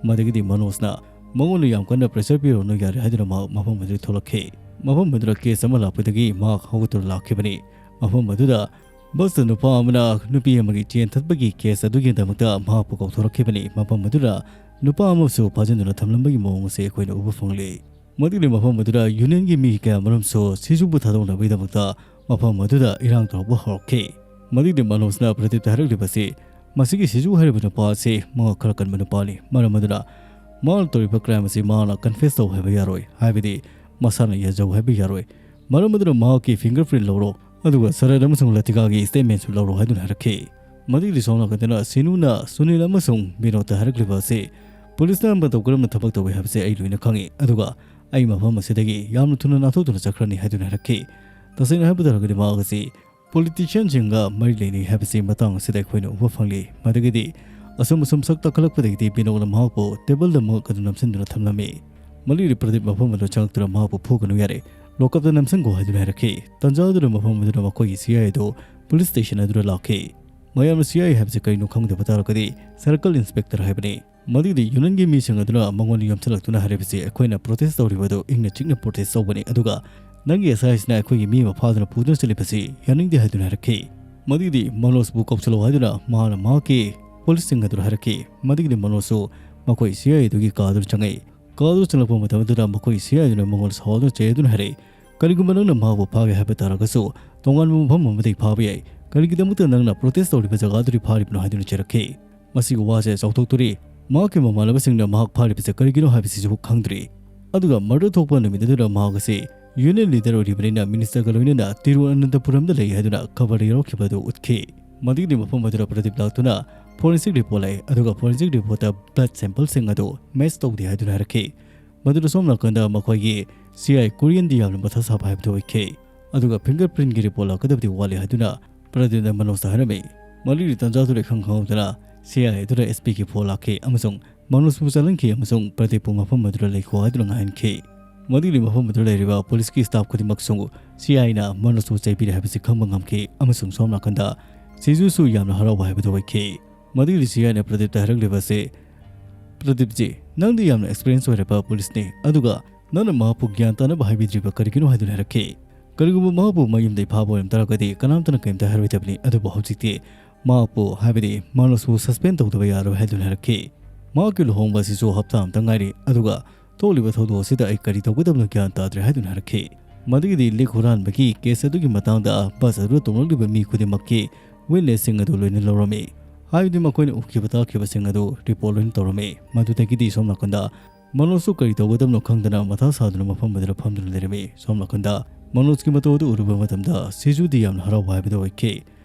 ꯃꯗꯒꯤꯗꯤ ꯃꯅꯣꯖꯅ ꯃꯉꯣꯟꯗ ꯌꯥꯝ ꯀꯟꯅ ꯄ꯭ꯔꯦꯁꯔ ꯄꯤꯔꯨꯅꯨ ꯌꯥꯔꯦ ꯍꯥꯏꯗꯨꯅ ꯃꯍꯥꯛ ꯃꯐꯝ ꯑꯗꯨꯗ ꯊꯣꯛꯂꯛꯈꯤ꯫ ꯃꯐꯝ ꯑꯗꯨꯗ ꯀꯦꯁ ꯑꯃ ꯂꯥꯛꯄꯗꯒꯤ ꯃꯍꯥꯛ ꯍꯧꯒꯠꯇꯨꯅ ꯂꯥꯛꯈꯤꯕꯅꯤ꯫ ꯃꯐꯝ ꯑꯗꯨꯗ ꯕꯁꯇ ꯅꯨꯄꯥ ꯑꯃꯅ ꯅꯨꯄꯤ ꯑꯃꯒꯤ ꯆꯦꯟ ꯊꯠꯄꯒꯤ ꯀꯦꯁ ꯑꯗꯨꯒꯤꯗꯃꯛꯇ ꯃꯍꯥꯛꯄꯨ ꯀꯧꯊꯣꯔꯛꯈꯤꯕꯅꯤ꯫ ꯃꯐꯝ ꯑꯗꯨꯗ ꯅꯨꯄꯥ ꯑꯃꯁꯨ ꯐꯥꯖꯤꯟꯗꯨꯅ ꯊꯝꯂꯝꯕꯒꯤ ꯃꯑꯣꯡ ꯑꯁꯤ ꯑꯩꯈꯣꯏꯅ ꯎꯕ ꯐꯪꯂꯤ꯫ ꯃꯗꯨꯒꯤ ꯃꯐꯝ ꯑꯗꯨꯗ ꯌꯨꯅꯤꯌꯟꯒꯤ ꯃꯤ ꯀꯌꯥꯃꯔꯨꯝꯁꯨ ꯁꯤꯖꯨꯕꯨ ꯊꯥꯗꯣꯛꯅꯕꯒꯤꯗꯃꯛꯇ ꯃꯐꯝ ꯑꯗꯨꯗ ꯏꯔꯥꯡ ꯇꯧꯔꯛꯄ ꯍꯧꯔꯛꯈꯤ꯫ ꯃꯗꯨꯒꯤ ꯃꯅꯣꯖꯅ ꯄ꯭ꯔꯗꯤꯞꯇ ꯍꯥꯏꯔꯛꯂꯤꯕꯁꯤ, ꯃꯁꯤꯒꯤ ꯁꯤꯖꯨ ꯍꯥꯏꯔꯤꯕ ꯅꯨꯄꯥ ꯑꯁꯤ ꯃꯉꯛ ꯈꯔ ꯀꯟꯕ ꯅꯨꯄꯥꯅꯤ, ꯃꯔꯝ ꯑꯗꯨꯅ ꯃꯥꯅ ꯇꯧꯔꯤꯕ ꯀ꯭ꯔꯥꯏꯝ ꯑꯁꯤ ꯃꯥꯅ ꯀꯟꯐꯦꯁ ꯇꯧ ꯍꯥꯏꯕ ꯌꯥꯔꯣꯏ, ꯍꯥꯏꯕꯗꯤ ꯃꯁꯥꯅ ꯌꯥꯖꯧ ꯍꯥꯏꯕ ꯌꯥꯔꯣꯏ, ꯃꯔꯝ ꯑꯗꯨꯅ ꯃꯍꯥꯛꯀꯤ ꯐꯤꯡꯒꯔ ꯄ꯭ꯔꯤꯟ ꯂꯧꯔꯣ, ꯑꯗꯨꯒ ꯁꯔꯠ ꯑꯃꯁꯨꯡ ꯂꯇꯤꯀꯥꯒꯤ ꯁ꯭ꯇꯦꯠꯃꯦꯟꯁꯨ ꯂꯧꯔꯣ ꯍꯥꯏꯗꯨꯅ ꯍꯥꯏꯔꯛꯈꯤ꯫ ꯃꯗꯨꯒꯤꯗꯤ ꯁꯣꯝ ꯅꯥꯀꯟꯗꯅ ꯁꯤꯅꯨꯅ ꯁꯨꯅꯤꯜ ꯑꯃꯁꯨꯡ ꯕꯤꯅꯣꯗꯇ ꯍꯥꯏꯔꯛꯂꯤꯕ ꯑꯁꯤ, ꯄꯨꯂꯤꯁꯅ ꯃꯇꯧ ꯀꯔꯝꯅ ꯊꯕꯛ ꯇꯧꯏ ꯍꯥꯏꯕꯁꯤ ꯑꯩ ꯂꯣꯏꯅ ꯈꯪꯏ, ꯑꯗꯨꯒ ꯑꯩ ꯃꯐꯝ ꯑꯁꯤꯗꯒꯤ ꯌꯥꯝꯅ ꯊꯨꯅ ꯅꯥꯟꯊꯣꯛꯇꯨꯅ ꯆꯠꯈ꯭ꯔꯅꯤ ꯍꯥꯏꯗꯨꯅ ꯍꯥꯏꯔꯛꯈꯤ꯫ ꯇꯁꯦꯡꯅ ꯍꯥꯏꯕ ꯇꯥꯔꯒꯗꯤ ꯃꯍꯥꯛ ꯑꯁꯤ ꯄꯣꯂꯤꯇꯤꯁꯤꯌꯟꯁꯤꯡꯒ ꯃꯔꯤ ꯂꯩꯅꯩ ꯍꯥꯏꯕꯁꯤ ꯃꯇꯥꯡ ꯑꯁꯤꯗ ꯑꯩꯈꯣꯏꯅ ꯎꯕ ꯐꯪꯂꯤ꯫ ꯃꯗꯨꯒꯤꯗꯤ ꯑꯁꯨꯝ ꯑꯁꯨꯝ ꯁꯛ ꯇꯥꯈꯠꯂꯛꯄꯗꯒꯤꯗꯤ ꯕꯤꯅꯣꯗꯅ ꯃꯍꯥꯛꯄꯨ ꯇꯦꯕꯜꯗ ꯃꯉꯛ ꯑꯗꯨ ꯅꯝꯁꯤꯟꯗꯨꯅ ꯊꯝꯂꯝꯃꯤ꯫ ꯃꯗꯨꯒꯤꯗꯤ ꯄ꯭ꯔꯗꯤꯞ ꯃꯐꯝ ꯑꯗꯨꯗ ꯆꯪꯂꯛꯇꯨꯅ ꯃꯍꯥꯛꯄꯨ ꯐꯨꯒꯅꯨ ꯌꯥꯔꯦ, ꯂꯣꯀꯞꯇ ꯅꯝꯁꯤꯟꯈꯣ ꯍꯥꯏꯗꯨꯅ ꯍꯥꯏꯔꯛꯈꯤ꯫ ꯇꯟꯖꯥ ꯑꯗꯨꯗ ꯃꯐꯝ ꯑꯗꯨꯗ ꯃꯈꯣꯏꯒꯤ ꯁꯤ ꯑꯥꯏ ꯑꯗꯨ ꯄꯨꯂꯤꯁ ꯁ꯭ꯇꯦꯁꯟ ꯑꯗꯨꯗ ꯂꯥꯛꯈꯤ꯫ ꯃꯌꯥꯝꯅ ꯁꯤ ꯑꯥꯏ ꯍꯥꯏꯕꯁꯤ ꯀꯔꯤꯅꯣ ꯈꯪꯗꯕ ꯇꯥꯔꯒꯗꯤ ꯁꯔꯀꯜ ꯏꯟꯁꯄꯦꯛꯇꯔ ꯍꯥꯏꯕꯅꯤ꯫ ꯃꯗꯨꯒꯤꯗꯤ ꯌꯨꯅꯤꯌꯟꯒꯤ ꯃꯤꯁꯤꯡ ꯑꯗꯨꯅ ꯃꯉꯣꯟꯗ ꯌꯣꯝꯁꯤꯜꯂꯛꯇꯨꯅ ꯍꯥꯏꯔꯤꯕꯁꯤ ꯑꯩꯈꯣꯏꯅ ꯄ꯭ꯔꯣꯇꯦꯁ ꯇꯧꯔꯤꯕ ꯑꯗꯨ ꯏꯪꯅ ꯆꯤꯛꯅ ꯄ꯭ꯔꯣꯇꯦꯁ ꯇꯧꯕꯅꯤ, ꯑꯗꯨꯒ ꯅꯪꯒꯤ ꯑꯦꯁ ꯑꯥꯏꯁꯤꯅ ꯑꯩꯈꯣꯏꯒꯤ ꯃꯤ ꯑꯃ ꯐꯥꯗꯨꯅ ꯄꯨꯗꯨꯅ ꯆꯠꯂꯤꯕꯁꯤ ꯌꯥꯅꯤꯡꯗꯦ ꯍꯥꯏꯗꯨꯅ ꯍꯥꯏꯔꯛꯈꯤ꯫ ꯃꯗꯨꯒꯤꯗꯤ ꯃꯅꯣꯖꯄꯨ ꯀꯧꯁꯤꯜꯂꯛꯑꯣ ꯍꯥꯏꯗꯨꯅ ꯃꯍꯥꯛꯅ ꯃꯍꯥꯛꯀꯤ ꯄꯨꯂꯤꯁꯁꯤꯡ ꯑꯗꯨꯗ ꯍꯥꯏꯔꯛꯈꯤ꯫ ꯃꯗꯨꯒꯤꯗꯤ ꯃꯅꯣꯖꯁꯨ ꯃꯈꯣꯏ ꯁꯤ ꯑꯥꯏ ꯑꯗꯨꯒꯤ ꯀꯥ ꯑꯗꯨꯗ ꯆꯪꯉꯛꯏ꯫ ꯀꯥ ꯑꯗꯨ ꯆꯪꯂꯛꯄ ꯃꯇꯝ ꯑꯗꯨꯗ ꯃꯈꯣꯏ ꯁꯤ ꯑꯥꯏ ꯑꯗꯨꯅ ꯃꯉꯣꯟꯗ ꯁꯥꯎꯗꯨꯅ ꯆꯩꯗꯨꯅ ꯍꯥꯏꯔꯛꯏ, "ꯀꯔꯤꯒꯨꯝꯕ ꯅꯪꯅ ꯃꯍꯥꯛꯄꯨ ꯐꯥꯒꯦ ꯍꯥꯏꯕ ꯇꯥꯔꯒꯁꯨ ꯇꯣꯉꯥꯟꯕ ꯃꯐꯝ ꯑꯃꯗꯒꯤ ꯐꯥꯕ ꯌꯥꯏ꯫ ꯀꯔꯤꯒꯤꯗꯃꯛꯇ ꯅꯪꯅ ꯄ꯭ꯔꯣꯇꯦꯁ ꯇꯧꯔꯤꯕ ꯖꯒꯥꯗꯨꯗꯤ ꯐꯥꯔꯤꯕꯅꯣ?" ꯍꯥꯏꯗꯨꯅ ꯆꯩꯔꯛꯈꯤ꯫ ꯃꯁꯤꯒꯤ ꯋꯥꯁꯦ ꯆꯥꯎꯊꯣꯛꯇꯣꯔꯤ꯫ ꯃꯍꯥꯛꯀꯤ ꯃꯃꯥꯟꯅꯕꯁꯤꯡꯅ ꯃꯍꯥꯛ ꯐꯥꯔꯤꯕꯁꯦ ꯀꯔꯤꯒꯤꯅꯣ ꯍꯥꯏꯕꯁꯤꯁꯨ ꯈꯪꯗ꯭ꯔꯤ꯫ ꯑꯗꯨꯒ ꯃꯔꯗꯔ ꯊꯣꯛꯄ ꯅꯨꯃꯤꯠ ꯑꯗꯨꯗ ꯃꯍꯥꯛ ꯑꯁꯤ ꯌꯨꯅꯤꯌꯟ ꯂꯤꯗꯔ ꯑꯣꯏꯔꯤꯕꯅꯤꯅ ꯃꯤꯅꯤꯁꯇꯔꯒ ꯂꯣꯏꯅꯅ ꯇꯤꯔꯨꯑꯅꯟꯇꯄꯨꯔꯝꯗ ꯂꯩ ꯍꯥꯏꯗꯨꯅ ꯈꯕꯔꯗ ꯌꯥꯎꯔꯛꯈꯤꯕ ꯑꯗꯨ ꯎꯠꯈꯤ꯫ ꯃꯗꯨꯒꯤ ꯃꯐꯝ ꯑꯗꯨꯗ ꯄ꯭ꯔꯗꯤꯞ ꯂꯥꯛꯇꯨꯅ ꯐꯣꯔꯦꯟꯁꯤꯛ ꯔꯤꯄꯣꯔꯠ ꯂꯥꯛꯏ, ꯑꯗꯨꯒ ꯐꯣꯔꯦꯟꯁꯤꯛ ꯔꯤꯄꯣꯔꯠꯇ ꯕ꯭ꯂꯗ ꯁꯦꯝꯄꯜꯁꯤꯡ ꯑꯗꯨ ꯃꯦꯆ ꯇꯧꯗꯦ ꯍꯥꯏꯗꯨꯅ ꯍꯥꯏꯔꯛꯈꯤ꯫ ꯃꯗꯨꯗ ꯁꯣꯝ ꯅꯥꯀꯟꯗ ꯃꯈꯣꯏꯒꯤ ꯁꯤ ꯑꯥꯏ ꯀꯣꯔꯤꯌꯟꯗꯤ ꯌꯥꯝꯅ ꯃꯊꯥ ꯁꯥꯕ ꯍꯥꯏꯕꯗꯨ ꯑꯣꯏꯈꯤ꯫ ꯑꯗꯨꯒ ꯐꯤꯡꯒꯔ ꯄ꯭ꯔꯤꯟꯒꯤ ꯔꯤꯄꯣꯔꯠ ꯂꯥꯛꯀꯗꯕꯗꯤ ꯋꯥꯠꯂꯤ ꯍꯥꯏꯗꯨꯅ ꯄ꯭ꯔꯗꯤꯞꯅ ꯃꯅꯣꯖꯇ ꯍꯥꯏꯔꯝꯃꯤ꯫ ꯃꯗꯨꯒꯤ ꯇꯥꯟꯖꯥꯗꯨꯗ ꯏꯈꯪ ꯈꯪꯍꯧꯗꯅ ꯁꯤ ꯑꯥꯏ ꯑꯗꯨꯗ ꯑꯦꯁ ꯄꯤꯒꯤ ꯐꯣꯟ ꯂꯥꯛꯈꯤ ꯑꯃꯁꯨꯡ ꯃꯅꯣꯖꯄꯨ ꯆꯠꯍꯟꯈꯤ ꯑꯃꯁꯨꯡ ꯄ꯭ꯔꯗꯤꯞꯄꯨ ꯃꯐꯝ ꯑꯗꯨꯗ ꯂꯩꯈꯣ ꯍꯥꯏꯗꯨꯅ ꯉꯥꯏꯍꯟꯈꯤ꯫ ꯃꯗꯨꯒꯤ ꯃꯐꯝ ꯑꯗꯨꯗ ꯂꯩꯔꯤꯕ ꯄꯨꯂꯤꯁꯀꯤ ꯁ꯭ꯇꯥꯐ ꯈꯨꯗꯤꯡꯃꯛꯁꯨ ꯁꯤ ꯑꯥꯏꯅ ꯃꯅꯣꯖꯄꯨ ꯆꯩꯕꯤꯔꯦ ꯍꯥꯏꯕꯁꯤ ꯈꯪꯕ ꯉꯝꯈꯤ ꯑꯃꯁꯨꯡ ꯁꯣꯝ ꯅꯥꯀꯟꯗ ꯁꯤꯖꯨꯁꯨ ꯌꯥꯝꯅ ꯍꯔꯥꯎꯕ ꯍꯥꯏꯕꯗꯨ ꯑꯣꯏꯈꯤ꯫ ꯃꯗꯨꯒꯤ ꯁꯤ ꯑꯥꯏꯅ ꯄ꯭ꯔꯗꯤꯞꯇ ꯍꯥꯏꯔꯛꯂꯤꯕ ꯑꯁꯤ, "ꯄ꯭ꯔꯗꯤꯞꯖꯤ, ꯅꯪꯗꯤ ꯌꯥꯝꯅ ꯑꯦꯛꯁꯄꯤꯔꯤꯌꯦꯟꯁ ꯑꯣꯏꯔꯕ ꯄꯨꯂꯤꯁꯅꯤ, ꯑꯗꯨꯒ ꯅꯪꯅ ꯃꯍꯥꯛꯄꯨ ꯒ꯭ꯌꯥꯟ ꯇꯥꯅꯕ ꯍꯥꯏꯕꯤꯗ꯭ꯔꯤꯕ ꯀꯔꯤꯒꯤꯅꯣ?" ꯍꯥꯏꯗꯨꯅ ꯍꯥꯏꯔꯛꯈꯤ꯫ "ꯀꯔꯤꯒꯨꯝꯕ ꯃꯍꯥꯛꯄꯨ ꯃꯌꯨꯝꯗꯒꯤ ꯐꯥꯕ ꯑꯣꯏꯔꯝ ꯇꯥꯔꯒꯗꯤ ꯀꯅꯥꯝꯇꯅ ꯀꯔꯤꯝꯇ ꯍꯥꯏꯔꯣꯏꯗꯕꯅꯤ, ꯑꯗꯨꯕꯨ ꯍꯧꯖꯤꯛꯇꯤ ꯃꯍꯥꯛꯄꯨ, ꯍꯥꯏꯕꯗꯤ ꯃꯥꯅꯣꯁꯄꯨ ꯁꯁꯄꯦꯟ ꯇꯧꯗꯕ ꯌꯥꯔꯣꯏ" ꯍꯥꯏꯗꯨꯅ ꯍꯥꯏꯔꯛꯈꯤ꯫ ꯃꯍꯥꯛꯀꯤ ꯂꯨꯍꯣꯡꯕ ꯑꯁꯤꯁꯨ ꯍꯞꯇꯥ ꯑꯃꯇ ꯉꯥꯏꯔꯤ, ꯑꯗꯨꯒ ꯊꯣꯛꯂꯤꯕ ꯊꯧꯗꯣꯛ ꯑꯁꯤꯗ ꯑꯩ ꯀꯔꯤ ꯇꯧꯒꯗꯕꯅꯣ ꯒ꯭ꯌꯥꯟ ꯇꯥꯗ꯭ꯔꯦ ꯍꯥꯏꯗꯨꯅ ꯍꯥꯏꯔꯛꯈꯤ꯫ ꯃꯗꯨꯒꯤꯗꯤ ꯂꯤꯛ ꯍꯨꯔꯥꯟꯕꯒꯤ ꯀꯦꯁ ꯑꯗꯨꯒꯤ ꯃꯇꯥꯡꯗ ꯕꯁ ꯑꯗꯨꯗ ꯇꯣꯡꯂꯛꯂꯤꯕ ꯃꯤ ꯈꯨꯗꯤꯡꯃꯛꯀꯤ ꯋꯤꯠꯅꯦꯁꯁꯤꯡ ꯑꯗꯨ ꯂꯣꯏꯅ ꯂꯧꯔꯝꯃꯤ, ꯍꯥꯏꯕꯗꯤ ꯃꯈꯣꯏꯅ ꯎꯈꯤꯕ ꯇꯥꯈꯤꯕꯁꯤꯡ ꯑꯗꯨ ꯔꯤꯄꯣꯔꯠ ꯂꯣꯏꯅ ꯇꯧꯔꯝꯃꯤ꯫ ꯃꯗꯨꯗꯒꯤꯗꯤ ꯁꯣꯝ ꯅꯥꯀꯟꯗ ꯃꯅꯣꯖꯁꯨ ꯀꯔꯤ ꯇꯧꯒꯗꯕꯅꯣ ꯈꯪꯗꯅ ꯃꯊꯥ ꯁꯥꯗꯨꯅ ꯃꯐꯝ ꯑꯗꯨꯗ ꯐꯝꯗꯨꯅ ꯂꯩꯔꯝꯃꯤ꯫ ꯁꯣꯝ ꯅꯥꯀꯟꯗ ꯃꯅꯣꯖꯀꯤ ꯃꯇꯧ ꯑꯗꯨ ꯎꯔꯨꯕ ꯃꯇꯝꯗ ꯁꯤꯖꯨꯗꯤ ꯌꯥꯝꯅ ꯍꯔꯥꯎꯕ ꯍꯥꯏꯕꯗꯨ ꯑꯣꯏꯈꯤ꯫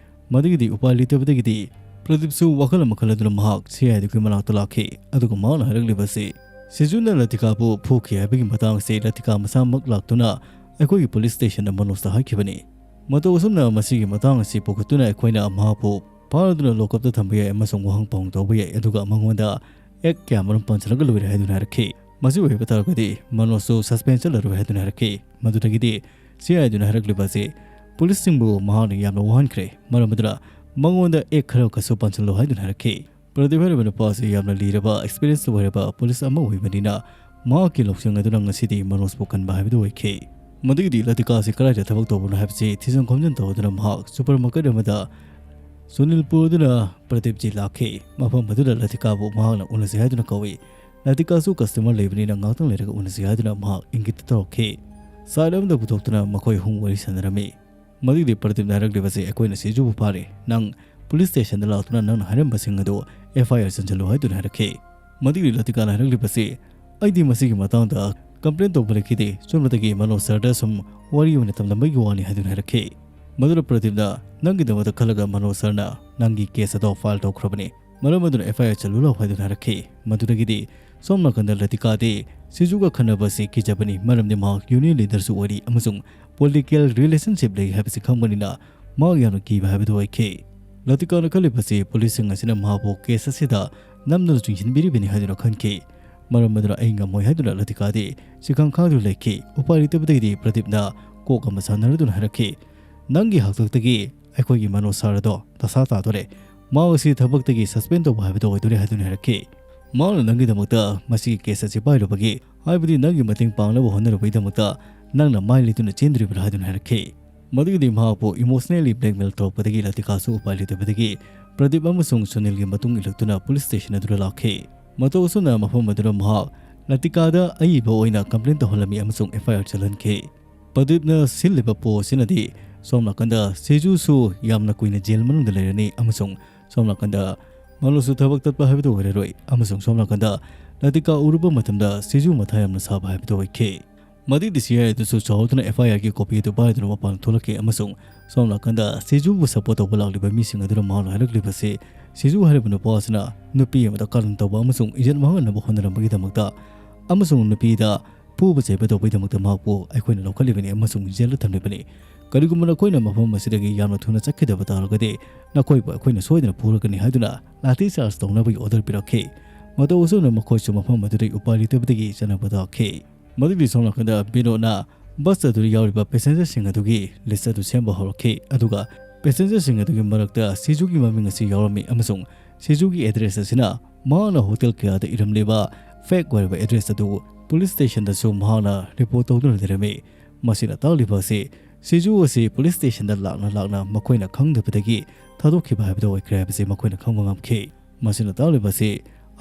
ꯃꯗꯨꯒꯤꯗꯤ ꯎꯄꯥꯏ ꯂꯩꯇꯕꯗꯒꯤꯗꯤ ꯄ꯭ꯔꯗꯤꯞꯁꯨ ꯋꯥꯈꯜ ꯑꯃ ꯈꯜꯂꯗꯨꯅ ꯃꯍꯥꯛ ꯁꯤ ꯑꯥꯏ ꯗꯨꯒꯤ ꯃꯅꯥꯛꯇ ꯂꯥꯛꯈꯤ꯫ ꯑꯗꯨꯒ ꯃꯍꯥꯛꯅ ꯍꯥꯏꯔꯛꯂꯤꯕ ꯑꯁꯤ, ꯁꯤꯖꯨꯅ ꯂꯇꯤꯀꯥꯕꯨ ꯐꯨꯈꯤ ꯍꯥꯏꯕꯒꯤ ꯃꯇꯥꯡ ꯑꯁꯤ ꯂꯇꯤꯀꯥ ꯃꯁꯥꯃꯛ ꯂꯥꯛꯇꯨꯅ ꯑꯩꯈꯣꯏꯒꯤ ꯄꯨꯂꯤꯁ ꯁ꯭ꯇꯦꯁꯟꯗ ꯃꯅꯣꯖꯇ ꯍꯥꯏꯈꯤꯕꯅꯤ꯫ ꯃꯇꯧ ꯑꯁꯨꯝꯅ ꯃꯁꯤꯒꯤ ꯃꯇꯥꯡ ꯑꯁꯤ ꯄꯨꯈꯠꯇꯨꯅ ꯑꯩꯈꯣꯏꯅ ꯃꯍꯥꯛꯄꯨ ꯐꯥꯗꯨꯅ ꯂꯣꯛꯑꯞꯇ ꯊꯝꯕ ꯌꯥꯏ ꯑꯃꯁꯨꯡ ꯋꯥꯍꯪ ꯄꯥꯎꯍꯪ ꯇꯧꯕ ꯌꯥꯏ, ꯑꯗꯨꯒ ꯃꯉꯣꯟꯗ ꯑꯦꯛ ꯀꯌꯥꯃꯔꯨꯝ ꯄꯥꯟꯁꯤꯜꯂꯒ ꯂꯣꯏꯔꯦ ꯍꯥꯏꯗꯨꯅ ꯍꯥꯏꯔꯛꯈꯤ꯫ ꯃꯁꯤ ꯑꯣꯏꯕ ꯇꯥꯔꯒꯗꯤ ꯃꯅꯣꯖꯁꯨ ꯁꯁꯄꯦꯟ ꯆꯠꯂꯔꯣꯏ ꯍꯥꯏꯗꯨꯅ ꯍꯥꯏꯔꯛꯈꯤ꯫ ꯃꯗꯨꯗꯒꯤꯗꯤ ꯁꯤ ꯑꯥꯏ ꯗꯨꯅ ꯍꯥꯏꯔꯛꯂꯤꯕ ꯑꯁꯤ ꯄꯨꯂꯤꯁꯁꯤꯡꯕꯨ ꯃꯍꯥꯛꯅ ꯌꯥꯝꯅ ꯋꯥꯍꯟꯈ꯭ꯔꯦ, ꯃꯔꯝ ꯑꯗꯨꯅ ꯃꯉꯣꯟꯗ ꯑꯦꯛ ꯈꯔ ꯈꯛꯁꯨ ꯄꯥꯟꯁꯤꯜꯂꯣ ꯍꯥꯏꯗꯨꯅ ꯍꯥꯏꯔꯛꯈꯤ꯫ ꯄ꯭ꯔꯗꯤꯞ ꯍꯥꯏꯔꯤꯕ ꯅꯨꯄꯥ ꯑꯁꯤ ꯌꯥꯝꯅ ꯂꯤꯔꯕ, ꯑꯦꯛꯁꯄꯤꯔꯤꯌꯦꯟꯁ ꯑꯣꯏꯔꯕ ꯄꯨꯂꯤꯁ ꯑꯃ ꯑꯣꯏꯕꯅꯤꯅ ꯃꯍꯥꯛꯀꯤ ꯂꯧꯁꯤꯡ ꯑꯗꯨꯅ ꯉꯁꯤꯗꯤ ꯃꯅꯣꯖꯄꯨ ꯀꯟꯕ ꯍꯥꯏꯕꯗꯨ ꯑꯣꯏꯈꯤ꯫ ꯃꯗꯨꯒꯤꯗꯤ ꯂꯇꯤꯀꯥ ꯑꯁꯤ ꯀꯗꯥꯏꯗ ꯊꯕꯛ ꯇꯧꯕꯅꯣ ꯍꯥꯏꯕꯁꯤ ꯊꯤꯖꯤꯟ ꯈꯣꯝꯖꯤꯟ ꯇꯧꯗꯨꯅ ꯃꯍꯥꯛ ꯁꯨꯄꯔ ꯃꯥꯔꯀꯦꯠ ꯑꯃꯗ ꯁꯨꯅꯤꯜ ꯄꯨꯗꯨꯅ ꯄ꯭ꯔꯗꯤꯞꯖꯤ ꯂꯥꯛꯈꯤ꯫ ꯃꯐꯝ ꯑꯗꯨꯗ ꯂꯇꯤꯀꯥꯕꯨ ꯃꯍꯥꯛꯅ ꯎꯅꯁꯤ ꯍꯥꯏꯗꯨꯅ ꯀꯧꯏ꯫ ꯂꯇꯤꯀꯥꯁꯨ ꯀꯁꯇꯃꯔ ꯂꯩꯕꯅꯤꯅ ꯉꯥꯛꯇꯪ ꯂꯩꯔꯒ ꯎꯅꯁꯤ ꯍꯥꯏꯗꯨꯅ ꯃꯍꯥꯛ ꯏꯪꯒꯤꯠꯇ ꯇꯧꯔꯛꯈꯤ꯫ ꯁꯥꯏꯠ ꯑꯃꯗ ꯄꯨꯊꯣꯛꯇꯨꯅ ꯃꯈꯣꯏ ꯑꯍꯨꯝ ꯋꯥꯔꯤ ꯁꯥꯟꯅꯔꯝꯃꯤ꯫ ꯃꯗꯨꯒꯤꯗꯤ ꯄ꯭ꯔꯗꯤꯞꯅ ꯍꯥꯏꯔꯛꯂꯤꯕꯁꯤ, "ꯑꯩꯈꯣꯏꯅ ꯁꯤꯖꯨꯕꯨ ꯐꯥꯔꯦ, ꯅꯪ ꯄꯨꯂꯤꯁ ꯁ꯭ꯇꯦꯁꯟꯗ ꯂꯥꯛꯇꯨꯅ ꯅꯪꯅ ꯍꯥꯏꯔꯝꯕꯁꯤꯡ ꯑꯗꯨ ꯑꯦꯐ ꯑꯥꯏ ꯑꯥꯔ ꯆꯟꯁꯤꯜꯂꯨ ꯍꯥꯏꯗꯨꯅ ꯍꯥꯏꯔꯛꯈꯤ꯫ ꯃꯗꯨꯒꯤ ꯂꯇꯤꯀꯥꯅ ꯍꯥꯏꯔꯛꯂꯤꯕꯁꯤ, "ꯑꯩꯗꯤ ꯃꯁꯤꯒꯤ ꯃꯇꯥꯡꯗ ꯀꯝꯄ꯭ꯂꯦꯟ ꯇꯧꯕ ꯂꯩꯈꯤꯗꯦ, ꯆꯨꯝꯅꯇꯒꯤ ꯃꯅꯣꯖ ꯁꯔꯗ ꯁꯨꯝ ꯋꯥꯔꯤ ꯑꯣꯏꯅ ꯇꯝꯂꯝꯕꯒꯤ ꯋꯥꯅꯤ" ꯍꯥꯏꯗꯨꯅ ꯍꯥꯏꯔꯛꯈꯤ꯫ ꯃꯗꯨꯗ ꯄ꯭ꯔꯗꯤꯞꯅ, "ꯅꯪꯒꯤꯗꯃꯛꯇ ꯈꯜꯂꯒ ꯃꯅꯣꯖ ꯁꯔꯅ ꯅꯪꯒꯤ ꯀꯦꯁ ꯑꯗꯣ ꯐꯥꯏꯜ ꯇꯧꯈ꯭ꯔꯕꯅꯤ, ꯃꯔꯝ ꯑꯗꯨꯅ ꯑꯦꯐ ꯑꯥꯏ ꯑꯥꯔ ꯆꯜꯂꯨ ꯂꯥꯎ" ꯍꯥꯏꯗꯨꯅ ꯍꯥꯏꯔꯛꯈꯤ꯫ ꯃꯗꯨꯗꯒꯤꯗꯤ ꯁꯣꯝ ꯅꯥꯀꯟꯗ ꯂꯇꯤꯀꯥꯗꯤ ꯁꯤꯖꯨꯒ ꯈꯟꯅꯕ ꯑꯁꯤ ꯀꯤꯖꯕꯅꯤ, ꯃꯔꯝꯗꯤ ꯃꯍꯥꯛ ꯌꯨꯅꯤꯌꯟ ꯂꯤꯗꯔꯁꯨ ꯑꯣꯏꯔꯤ ꯑꯃꯁꯨꯡ ꯄꯣꯂꯤꯇꯤꯀꯦꯜ ꯔꯤꯂꯦꯁꯟꯁꯤꯞ ꯂꯩ ꯍꯥꯏꯕꯁꯤ ꯈꯪꯕꯅꯤꯅ ꯃꯍꯥꯛ ꯌꯥꯝꯅ ꯀꯤꯕ ꯍꯥꯏꯕꯗꯨ ꯑꯣꯏꯈꯤ꯫ ꯂꯇꯤꯀꯥꯅ ꯈꯜꯂꯤꯕꯁꯤ ꯄꯨꯂꯤꯁꯁꯤꯡ ꯑꯁꯤꯅ ꯃꯍꯥꯛꯄꯨ ꯀꯦꯁ ꯑꯁꯤꯗ ꯅꯝꯗꯨꯅ ꯆꯤꯡꯁꯤꯟꯕꯤꯔꯤꯕꯅꯤ ꯍꯥꯏꯗꯨꯅ ꯈꯟꯈꯤ꯫ ꯃꯔꯝ ꯑꯗꯨꯅ ꯑꯩ ꯉꯝꯃꯣꯏ ꯍꯥꯏꯗꯨꯅ ꯂꯇꯤꯀꯥꯗꯤ ꯁꯤꯈꯥꯡ ꯈꯥꯡꯗꯨꯅ ꯂꯩꯈꯤ꯫ ꯎꯄꯥꯏ ꯂꯩꯇꯕꯗꯒꯤꯗꯤ ꯄ꯭ꯔꯗꯤꯞꯅ ꯀꯣꯛ ꯑꯃ ꯁꯥꯟꯅꯔꯗꯨꯅ ꯍꯥꯏꯔꯛꯈꯤ, "ꯅꯪꯒꯤ ꯍꯥꯛꯇꯛꯇꯒꯤ ꯑꯩꯈꯣꯏꯒꯤ ꯃꯅꯣꯖ ꯁꯥꯔ ꯑꯗꯣ ꯗꯁꯥ ꯇꯥꯗꯣꯔꯦ꯫ ꯃꯍꯥꯛ ꯑꯁꯤ ꯊꯕꯛꯇꯒꯤ ꯁꯁꯄꯦꯟ ꯇꯧꯕ ꯍꯥꯏꯕꯗꯣ ꯑꯣꯏꯗꯣꯔꯦ" ꯍꯥꯏꯗꯨꯅ ꯍꯥꯏꯔꯛꯈꯤ꯫ "ꯃꯍꯥꯛꯅ ꯅꯪꯒꯤꯗꯃꯛꯇ ꯃꯁꯤꯒꯤ ꯀꯦꯁ ꯑꯁꯤ ꯄꯥꯏꯔꯨꯕꯒꯤ, ꯍꯥꯏꯕꯗꯤ ꯅꯪꯒꯤ ꯃꯇꯦꯡ ꯄꯥꯡꯅꯕ ꯍꯣꯠꯅꯔꯨꯕꯒꯤꯗꯃꯛꯇ ꯅꯪꯅ ꯃꯥꯏ ꯂꯤꯠꯇꯨꯅ ꯆꯦꯟꯗꯣꯔꯤꯕ꯭ꯔꯥ?" ꯍꯥꯏꯗꯨꯅ ꯍꯥꯏꯔꯛꯈꯤ꯫ ꯃꯗꯨꯒꯤꯗꯤ ꯃꯍꯥꯛꯄꯨ ꯏꯃꯣꯁꯅꯦꯜꯂꯤ ꯕ꯭ꯂꯦꯛꯃꯦꯜ ꯇꯧꯔꯛꯄꯗꯒꯤ ꯂꯇꯤꯀꯥꯁꯨ ꯎꯄꯥꯏ ꯂꯩꯇꯕꯗꯒꯤ ꯄ꯭ꯔꯗꯤꯞ ꯑꯃꯁꯨꯡ ꯁꯨꯅꯤꯜꯒꯤ ꯃꯇꯨꯡ ꯏꯜꯂꯛꯇꯨꯅ ꯄꯨꯂꯤꯁ ꯁ꯭ꯇꯦꯁꯟ ꯑꯗꯨꯗ ꯂꯥꯛꯈꯤ꯫ ꯃꯇꯧ ꯑꯁꯨꯝꯅ ꯃꯐꯝ ꯑꯗꯨꯗ ꯃꯍꯥꯛ ꯂꯇꯤꯀꯥꯗ ꯑꯏꯕ ꯑꯣꯏꯅ ꯀꯝꯄ꯭ꯂꯦꯟ ꯇꯧꯍꯜꯂꯝꯃꯤ ꯑꯃꯁꯨꯡ ꯑꯦꯐ ꯑꯥꯏ ꯑꯥꯔ ꯆꯜꯍꯟꯈꯤ꯫ ꯄ꯭ꯔꯗꯤꯞꯅ ꯁꯤꯜꯂꯤꯕ ꯄꯣꯁ ꯑꯁꯤꯅꯗꯤ ꯁꯣꯝ ꯅꯥꯀꯟꯗ ꯁꯤꯖꯨꯁꯨ ꯌꯥꯝꯅ ꯀꯨꯏꯅ ꯖꯦꯜ ꯃꯅꯨꯡꯗ ꯂꯩꯔꯅꯤ ꯑꯃꯁꯨꯡ ꯁꯣꯝ ꯅꯥꯀꯟꯗ ꯃꯅꯣꯖꯁꯨ ꯊꯕꯛ ꯇꯠꯄ ꯍꯥꯏꯕꯗꯨ ꯑꯣꯏꯔꯔꯣꯏ ꯑꯃꯁꯨꯡ ꯁꯣꯝ ꯅꯥꯀꯟꯗ ꯂꯇꯤꯀꯥ ꯎꯔꯨꯕ ꯃꯇꯝꯗ ꯁꯤꯖꯨ ꯃꯊꯥ ꯌꯥꯝꯅ ꯁꯥꯕ ꯍꯥꯏꯕꯗꯨ ꯑꯣꯏꯈꯤ꯫ ꯃꯗꯨꯒꯤ ꯁꯤ ꯑꯥꯏ ꯑꯗꯨꯁꯨ ꯁꯥꯎꯗꯨꯅ ꯑꯦꯐ ꯑꯥꯏ ꯑꯥꯔꯒꯤ ꯀꯣꯄꯤ ꯑꯗꯨ ꯄꯥꯏꯗꯨꯅ ꯃꯄꯥꯟ ꯊꯣꯛꯂꯛꯈꯤ ꯑꯃꯁꯨꯡ ꯁꯣꯝ ꯅꯥꯀꯟꯗ ꯁꯤꯖꯨꯕꯨ ꯁꯄꯣꯔꯠ ꯇꯧꯕ ꯂꯥꯛꯂꯤꯕ ꯃꯤꯁꯤꯡ ꯑꯗꯨꯅ ꯃꯍꯥꯛꯅ ꯍꯥꯏꯔꯛꯂꯤꯕꯁꯤ, ꯁꯤꯖꯨ ꯍꯥꯏꯔꯤꯕ ꯅꯨꯄꯥ ꯑꯁꯤꯅ ꯅꯨꯄꯤ ꯑꯃꯗ ꯀꯥꯔꯟ ꯇꯧꯕ ꯑꯃꯁꯨꯡ ꯏꯖꯠ ꯃꯥꯡꯍꯟꯅꯕ ꯍꯣꯠꯅꯔꯝꯕꯒꯤꯗꯃꯛꯇ ꯑꯃꯁꯨꯡ ꯅꯨꯄꯤꯗ ꯐꯨꯕ ꯆꯩꯕ ꯇꯧꯕꯒꯤꯗꯃꯛꯇ ꯃꯍꯥꯛꯄꯨ ꯑꯩꯈꯣꯏꯅ ꯂꯧꯈꯠꯂꯤꯕꯅꯤ ꯑꯃꯁꯨꯡ ꯖꯦꯜꯗ ꯊꯝꯂꯤꯕꯅꯤ꯫ ꯀꯔꯤꯒꯨꯝꯕ ꯅꯈꯣꯏꯅ ꯃꯐꯝ ꯑꯁꯤꯗꯒꯤ ꯌꯥꯝꯅ ꯊꯨꯅ ꯆꯠꯈꯤꯗꯕ ꯇꯥꯔꯒꯗꯤ ꯅꯈꯣꯏꯕꯨ ꯑꯩꯈꯣꯏꯅ ꯁꯣꯏꯗꯅ ꯐꯨꯔꯒꯅꯤ ꯍꯥꯏꯗꯨꯅ ꯂꯥꯊꯤ ꯆꯥꯔꯖ ꯇꯧꯅꯕꯒꯤ ꯑꯣꯔꯗꯔ ꯄꯤꯔꯛꯈꯤ꯫ ꯃꯇꯧ ꯑꯁꯨꯝꯅ ꯃꯈꯣꯏꯁꯨ ꯃꯐꯝ ꯑꯗꯨꯗꯒꯤ ꯎꯄꯥꯏ ꯂꯩꯇꯕꯗꯒꯤ ꯆꯠꯅꯕ ꯇꯥꯈꯤ꯫ ꯃꯗꯨꯒꯤ ꯁꯣꯝ ꯅꯥꯀꯟꯗ ꯕꯤꯅꯣꯗꯅ ꯕꯁ ꯑꯗꯨꯗ ꯌꯥꯎꯔꯤꯕ ꯄꯦꯁꯦꯟꯖꯔꯁꯤꯡ ꯑꯗꯨꯒꯤ ꯂꯤꯁ ꯑꯗꯨ ꯁꯦꯝꯕ ꯍꯧꯔꯛꯈꯤ, ꯑꯗꯨꯒ ꯄꯦꯁꯦꯟꯖꯔꯁꯤꯡ ꯑꯗꯨꯒꯤ ꯃꯔꯛꯇ ꯁꯤꯖꯨꯒꯤ ꯃꯃꯤꯡ ꯑꯁꯤ ꯌꯥꯎꯔꯝꯃꯤ ꯑꯃꯁꯨꯡ ꯁꯤꯖꯨꯒꯤ ꯑꯦꯗ꯭ꯔꯦꯁ ꯑꯁꯤꯅ ꯃꯍꯥꯛꯅ ꯍꯣꯇꯦꯜ ꯀꯌꯥꯗ ꯏꯔꯝꯂꯤꯕ ꯐꯦꯛ ꯑꯣꯏꯔꯕ ꯑꯦꯗ꯭ꯔꯦꯁ ꯑꯗꯨ ꯄꯨꯂꯤꯁ ꯁ꯭ꯇꯦꯁꯟꯗꯁꯨ ꯃꯍꯥꯛꯅ ꯔꯤꯄꯣꯔꯠ ꯇꯧꯗꯨꯅ ꯂꯩꯔꯝꯃꯤ꯫ ꯃꯁꯤꯅ ꯇꯥꯛꯂꯤꯕ ꯑꯁꯤ ꯁꯤꯖꯨ ꯑꯁꯤ ꯄꯨꯂꯤꯁ ꯁ꯭ꯇꯦꯁꯟꯗ ꯂꯥꯛꯅ ꯂꯥꯛꯅ ꯃꯈꯣꯏꯅ ꯈꯪꯗꯕꯗꯒꯤ ꯊꯥꯗꯣꯛꯈꯤꯕ ꯍꯥꯏꯕꯗꯨ ꯑꯣꯏꯈ꯭ꯔꯦ ꯍꯥꯏꯕꯁꯤ ꯃꯈꯣꯏꯅ ꯈꯪꯕ ꯉꯝꯈꯤ꯫ ꯃꯁꯤꯅ ꯇꯥꯛꯂꯤꯕ ꯑꯁꯤ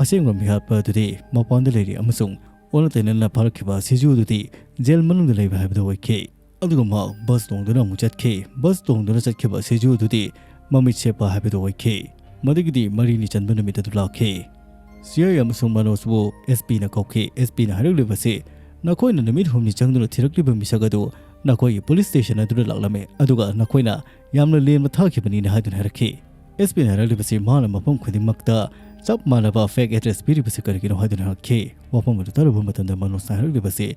ꯑꯁꯦꯡꯕ ꯃꯤꯍꯥꯠꯄ ꯑꯗꯨꯗꯤ ꯃꯄꯥꯟꯗ ꯂꯩꯔꯤ ꯑꯃꯁꯨꯡ ꯑꯣꯟꯅ ꯇꯩꯅꯅ ꯐꯥꯔꯛꯈꯤꯕ ꯁꯤꯖꯨ ꯑꯗꯨꯗꯤ ꯖꯦꯜ ꯃꯅꯨꯡꯗ ꯂꯩꯕ ꯍꯥꯏꯕꯗꯨ ꯑꯣꯏꯈꯤ꯫ ꯑꯗꯨꯒ ꯃꯍꯥꯛ ꯕꯁ ꯇꯣꯡꯗꯨꯅ ꯑꯃꯨꯛ ꯆꯠꯈꯤ꯫ ꯕꯁ ꯇꯣꯡꯗꯨꯅ ꯆꯠꯈꯤꯕ ꯁꯤꯖꯨ ꯑꯗꯨꯗꯤ ꯃꯃꯤꯠ ꯁꯦꯞꯄ ꯍꯥꯏꯕꯗꯨ ꯑꯣꯏꯈꯤ꯫ ꯃꯗꯨꯒꯤꯗꯤ ꯃꯔꯤꯅꯤ ꯆꯟꯕ ꯅꯨꯃꯤꯠ ꯑꯗꯨ ꯂꯥꯛꯈꯤ꯫ ꯁꯤ ꯑꯥꯏ ꯑꯃꯁꯨꯡ ꯃꯅꯣꯖꯕꯨ ꯑꯦꯁ ꯄꯤꯅ ꯀꯧꯈꯤ꯫ ꯑꯦꯁ ꯄꯤꯅ ꯍꯥꯏꯔꯛꯂꯤꯕꯁꯤ, ꯅꯈꯣꯏꯅ ꯅꯨꯃꯤꯠ ꯍꯨꯝꯅꯤ ꯆꯪꯗꯨꯅ ꯊꯤꯔꯛꯂꯤꯕ ꯃꯤꯁꯛ ꯑꯗꯨ ꯅꯈꯣꯏꯒꯤ ꯄꯨꯂꯤꯁ ꯁ꯭ꯇꯦꯁꯟ ꯑꯗꯨꯗ ꯂꯥꯛꯂꯝꯃꯤ, ꯑꯗꯨꯒ ꯅꯈꯣꯏꯅ ꯌꯥꯝꯅ ꯂꯦꯝꯅ ꯊꯥꯈꯤꯕꯅꯤꯅ ꯍꯥꯏꯗꯨꯅ ꯍꯥꯏꯔꯛꯈꯤ꯫ ꯑꯦꯁ ꯄꯤꯅ ꯍꯥꯏꯔꯛꯂꯤꯕꯁꯤ ꯃꯍꯥꯛꯅ ꯃꯐꯝ ꯈꯨꯗꯤꯡꯃꯛꯇ ꯆꯞ ꯃꯥꯟꯅꯕ ꯐꯦꯛ ꯑꯦꯗ꯭ꯔꯦꯁ ꯄꯤꯔꯤꯕꯁꯤ ꯀꯔꯤꯒꯤꯅꯣ ꯍꯥꯏꯗꯨꯅ ꯍꯪꯉꯛꯈꯤ꯫ ꯋꯥꯐꯝ ꯑꯗꯨ ꯇꯥꯔꯨꯕ ꯃꯇꯝꯗ ꯃꯅꯣꯖꯅ ꯍꯥꯏꯔꯛꯂꯤꯕꯁꯤ,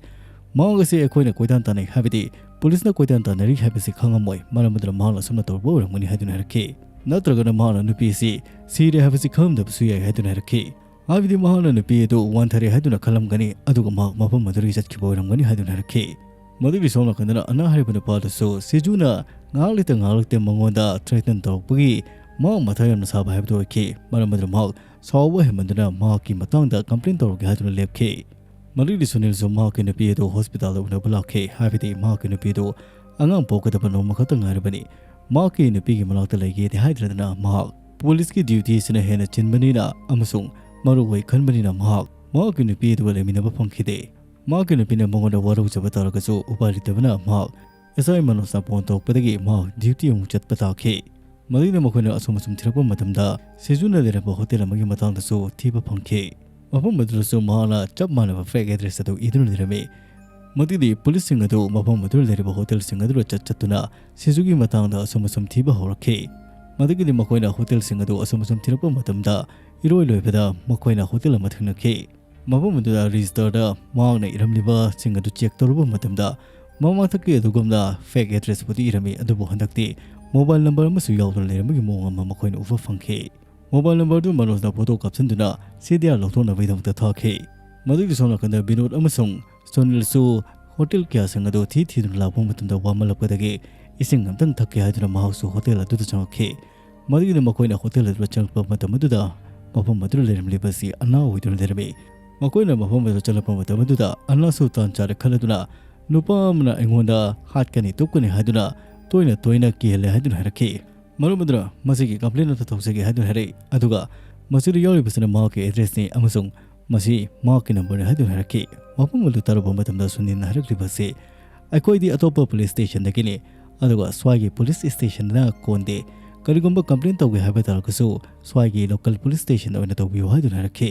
ꯃꯍꯥꯛ ꯑꯁꯤ ꯑꯩꯈꯣꯏꯅ ꯀꯣꯏꯇꯥꯟ ꯇꯥꯟꯅꯩ, ꯍꯥꯏꯕꯗꯤ ꯄꯨꯂꯤꯁꯅ ꯀꯣꯏꯇꯥꯟ ꯇꯥꯟꯅꯔꯤ ꯍꯥꯏꯕꯁꯤ ꯈꯪꯉꯝꯃꯣꯏ, ꯃꯔꯝ ꯑꯗꯨꯅ ꯃꯍꯥꯛꯅ ꯑꯁꯨꯝꯅ ꯇꯧꯔꯨꯕ ꯑꯣꯏꯔꯝꯒꯅꯤ ꯍꯥꯏꯗꯨꯅ ꯍꯥꯏꯔꯛꯈꯤ꯫ ꯅꯠꯇ꯭ꯔꯒꯅ ꯃꯍꯥꯛꯅ ꯅꯨꯄꯤ ꯑꯁꯤ ꯁꯤꯔꯦ ꯍꯥꯏꯕꯁꯤ ꯈꯪꯂꯝꯗꯕꯁꯨ ꯌꯥꯏ ꯍꯥꯏꯗꯨꯅ ꯍꯥꯏꯔꯛꯈꯤ꯫ ꯍꯥꯏꯕꯗꯤ ꯃꯍꯥꯛꯅ ꯅꯨꯄꯤ ꯑꯗꯨ ꯋꯥꯟꯊꯔꯦ ꯍꯥꯏꯗꯨꯅ ꯈꯜꯂꯝꯒꯅꯤ, ꯑꯗꯨꯒ ꯃꯍꯥꯛ ꯃꯐꯝ ꯑꯗꯨꯗꯒꯤ ꯆꯠꯈꯤꯕ ꯑꯣꯏꯔꯝꯒꯅꯤ ꯍꯥꯏꯗꯨꯅ ꯍꯥꯏꯔꯛꯈꯤ꯫ ꯃꯗꯨꯒꯤ ꯁꯣꯝ ꯅꯥꯀꯟꯗꯅ ꯑꯅꯥ ꯍꯥꯏꯔꯤꯕ ꯅꯨꯄꯥ ꯑꯗꯨꯁꯨ ꯁꯤꯖꯨꯅ ꯉꯥꯏꯍꯥꯛ ꯂꯩꯇ ꯉꯥꯏꯍꯥꯛ ꯂꯩꯇ ꯃꯉꯣꯟꯗ ꯊ꯭ꯔꯦꯇꯟ ꯇꯧꯔꯛꯄꯒꯤ ꯃꯍꯥꯛ ꯃꯊꯥ ꯌꯥꯝꯅ ꯁꯥꯕ ꯍꯥꯏꯕꯗꯨ ꯑꯣꯏꯈꯤ꯫ ꯃꯔꯝ ꯑꯗꯨꯅ ꯃꯍꯥꯛ ꯁꯥꯎꯕ ꯍꯦꯟꯃꯟꯗꯨꯅ ꯃꯍꯥꯛꯀꯤ ꯃꯇꯥꯡꯗ ꯀꯝꯄ꯭ꯂꯦꯟ ꯇꯧꯔꯒꯦ ꯍꯥꯏꯗꯨꯅ ꯂꯦꯞꯈꯤ꯫ ꯃꯗꯨꯒꯤ ꯁꯨꯅꯤꯜꯁꯨ ꯃꯍꯥꯛꯀꯤ ꯅꯨꯄꯤ ꯑꯗꯨ ꯍꯣꯁꯄꯤꯇꯥꯜꯗ ꯎꯅꯕ ꯂꯥꯛꯈꯤ, ꯍꯥꯏꯕꯗꯤ ꯃꯍꯥꯛꯀꯤ ꯅꯨꯄꯤ ꯑꯗꯨ ꯑꯉꯥꯡ ꯄꯣꯛꯀꯗꯕ ꯅꯣꯡꯃ ꯈꯛꯇ ꯉꯥꯏꯔꯕꯅꯤ꯫ ꯃꯍꯥꯛꯀꯤ ꯅꯨꯄꯤꯒꯤ ꯃꯅꯥꯛꯇ ꯂꯩꯒꯦꯗꯤ ꯍꯥꯏꯗ꯭ꯔꯗꯅ ꯃꯍꯥꯛ ꯄꯨꯂꯤꯁꯀꯤ ꯗ꯭ꯌꯨꯇꯤ ꯑꯁꯤꯅ ꯍꯦꯟꯅ ꯆꯤꯟꯕꯅꯤꯅ ꯑꯃꯁꯨꯡ ꯃꯔꯨ ꯑꯣꯏ ꯈꯟꯕꯅꯤꯅ ꯃꯍꯥꯛ ꯃꯍꯥꯛꯀꯤ ꯅꯨꯄꯤ ꯑꯗꯨꯒ ꯂꯩꯃꯤꯟꯅꯕ ꯐꯪꯈꯤꯗꯦ꯫ ꯃꯍꯥꯛꯀꯤ ꯅꯨꯄꯤꯅ ꯃꯉꯣꯟꯗ ꯋꯥꯔꯧꯖꯕ ꯇꯥꯔꯒꯁꯨ ꯎꯄꯥꯏ ꯂꯩꯇꯕꯅ ꯃꯍꯥꯛ ꯑꯦꯁ ꯑꯥꯏ ꯃꯅꯣꯖꯅ ꯐꯣꯟ ꯇꯧꯔꯛꯄꯗꯒꯤ ꯃꯍꯥꯛ ꯗ꯭ꯌꯨꯇꯤ ꯑꯃꯨꯛ ꯆꯠꯄ ꯇꯥꯈꯤ꯫ ꯃꯗꯨꯗ ꯃꯈꯣꯏꯅ ꯑꯁꯨꯝ ꯑꯁꯨꯝ ꯊꯤꯔꯛꯄ ꯃꯇꯝꯗ ꯁꯤꯖꯨꯅ ꯂꯩꯔꯝꯕ ꯍꯣꯇꯦꯜ ꯑꯃꯒꯤ ꯃꯇꯥꯡꯗꯁꯨ ꯊꯤꯕ ꯐꯪꯈꯤ꯫ ꯃꯐꯝ ꯑꯗꯨꯗꯁꯨ ꯃꯍꯥꯛꯅ ꯆꯞ ꯃꯥꯟꯅꯕ ꯐꯦꯛ ꯑꯦꯗ꯭ꯔꯦꯁ ꯑꯗꯨ ꯏꯗꯨꯅ ꯂꯩꯔꯝꯃꯤ꯫ ꯃꯗꯨꯗꯤ ꯄꯨꯂꯤꯁꯁꯤꯡ ꯑꯗꯨ ꯃꯐꯝ ꯑꯗꯨꯗ ꯂꯩꯔꯤꯕ ꯍꯣꯇꯦꯜꯁꯤꯡ ꯑꯗꯨꯗ ꯆꯠ ꯆꯠꯇꯨꯅ ꯁꯤꯖꯨꯒꯤ ꯃꯇꯥꯡꯗ ꯑꯁꯨꯝ ꯑꯁꯨꯝ ꯊꯤꯕ ꯍꯧꯔꯛꯈꯤ꯫ ꯃꯗꯨꯒꯤꯗꯤ ꯃꯈꯣꯏꯅ ꯍꯣꯇꯦꯜꯁꯤꯡ ꯑꯗꯨ ꯑꯁꯨꯝ ꯑꯁꯨꯝ ꯊꯤꯔꯛꯄ ꯃꯇꯝꯗ ꯏꯔꯣꯏ ꯂꯣꯏꯕꯗ ꯃꯈꯣꯏꯅ ꯍꯣꯇꯦꯜ ꯑꯃ ꯊꯦꯡꯅꯈꯤ꯫ ꯃꯐꯝ ꯑꯗꯨꯗ ꯔꯦꯖꯤꯁꯇꯔꯗ ꯃꯍꯥꯛꯅ ꯏꯔꯝꯂꯤꯕꯁꯤꯡ ꯑꯗꯨ ꯆꯦꯛ ꯇꯧꯔꯨꯕ ꯃꯇꯝꯗ ꯃꯃꯥꯡꯊꯛꯀꯤ ꯑꯗꯨꯒꯨꯝꯅ ꯐꯦꯛ ꯑꯦꯗ꯭ꯔꯦꯁꯄꯨꯗꯤ ꯏꯔꯝꯃꯤ, ꯑꯗꯨꯕꯨ ꯍꯟꯗꯛꯇꯤ ꯃꯣꯕꯥꯏꯜ ꯅꯝꯕꯔ ꯑꯃꯁꯨ ꯌꯥꯎꯗꯨꯅ ꯂꯩꯔꯝꯕꯒꯤ ꯃꯑꯣꯡ ꯑꯃ ꯃꯈꯣꯏꯅ ꯎꯕ ꯐꯪꯈꯤ꯫ ꯃꯣꯕꯥꯏꯜ ꯅꯝꯕꯔꯗꯨ ꯃꯅꯣꯖꯅ ꯐꯣꯇꯣ ꯀꯥꯞꯁꯤꯟꯗꯨꯅ ꯁꯤ ꯗꯤ ꯑꯥꯔ ꯂꯧꯊꯣꯛꯅꯕꯒꯤꯗꯃꯛꯇ ꯊꯥꯈꯤ꯫ ꯃꯗꯨꯒꯤ ꯁꯣꯝ ꯅꯥꯀꯟꯗ ꯕꯤꯅꯣꯗ ꯑꯃꯁꯨꯡ ꯁꯨꯅꯤꯜꯁꯨ ꯍꯣꯇꯦꯜ ꯀꯌꯥꯁꯤꯡ ꯑꯗꯨ ꯊꯤ ꯊꯤꯗꯨꯅ ꯂꯥꯛꯄ ꯃꯇꯝꯗ ꯋꯥꯃꯜꯂꯛꯄꯗꯒꯤ ꯏꯁꯤꯡ ꯑꯝꯇꯪ ꯊꯛꯀꯦ ꯍꯥꯏꯗꯨꯅ ꯃꯍꯥꯛꯁꯨ ꯍꯣꯇꯦꯜ ꯑꯗꯨꯗ ꯆꯪꯉꯛꯈꯤ꯫ ꯃꯗꯨꯒꯤꯗ ꯃꯈꯣꯏꯅ ꯍꯣꯇꯦꯜ ꯑꯗꯨꯗ ꯆꯪꯂꯛꯄ ꯃꯇꯝ ꯑꯗꯨꯗ ꯃꯐꯝ ꯑꯗꯨꯗ ꯂꯩꯔꯝꯂꯤꯕ ꯑꯁꯤ ꯑꯅꯥ ꯑꯣꯏꯗꯨꯅ ꯂꯩꯔꯝꯃꯤ꯫ ꯃꯈꯣꯏꯅ ꯃꯐꯝ ꯑꯗꯨꯗ ꯆꯪꯂꯛꯄ ꯃꯇꯝ ꯑꯗꯨꯗ ꯑꯅꯥꯁꯨ ꯇꯥꯟ ꯆꯥꯔꯦ ꯈꯜꯂꯗꯨꯅ ꯅꯨꯄꯥ ꯑꯃꯅ ꯑꯩꯉꯣꯟꯗ ꯍꯥꯠꯀꯅꯤ ꯇꯨꯞꯀꯅꯤ ꯍꯥꯏꯗꯨꯅ ꯇꯣꯏꯅ ꯇꯣꯏꯅ ꯀꯤꯍꯜꯂꯦ ꯍꯥꯏꯗꯨꯅ ꯍꯥꯏꯔꯛꯈꯤ꯫ ꯃꯔꯝ ꯑꯗꯨꯅ ꯃꯁꯤꯒꯤ ꯀꯝꯄ꯭ꯂꯦꯟ ꯑꯗꯨ ꯇꯧꯖꯒꯦ ꯍꯥꯏꯗꯨꯅ ꯍꯥꯏꯔꯛꯏ꯫ ꯑꯗꯨꯒ ꯃꯁꯤꯗ ꯌꯥꯎꯔꯤꯕꯁꯤꯅ ꯃꯍꯥꯛꯀꯤ ꯑꯦꯗ꯭ꯔꯦꯁꯅꯤ ꯑꯃꯁꯨꯡ ꯃꯁꯤ ꯃꯍꯥꯛꯀꯤ ꯅꯝꯕꯔꯅꯤ ꯍꯥꯏꯗꯨꯅ ꯍꯥꯏꯔꯛꯈꯤ꯫ ꯋꯥꯐꯝ ꯑꯗꯨ ꯇꯥꯔꯨꯕ ꯃꯇꯝꯗ ꯁꯨꯅꯤꯜꯅ ꯍꯥꯏꯔꯛꯂꯤꯕ ꯑꯁꯤ, ꯑꯩꯈꯣꯏꯗꯤ ꯑꯇꯣꯞꯄ ꯄꯨꯂꯤꯁ ꯁ꯭ꯇꯦꯁꯟꯗꯒꯤꯅꯤ, ꯑꯗꯨꯒ ꯁ꯭ꯋꯥꯏꯒꯤ ꯄꯨꯂꯤꯁ ꯁ꯭ꯇꯦꯁꯟꯗꯅ ꯀꯣꯟꯗꯦ꯫ ꯀꯔꯤꯒꯨꯝꯕ complain ꯇꯧꯒꯦ ꯍꯥꯏꯕ ꯇꯥꯔꯒꯁꯨ ꯁ꯭ꯋꯥꯏꯒꯤ local police station ꯑꯣꯏꯅ ꯇꯧꯕꯤꯌꯨ ꯍꯥꯏꯗꯨꯅ ꯍꯥꯏꯔꯛꯈꯤ꯫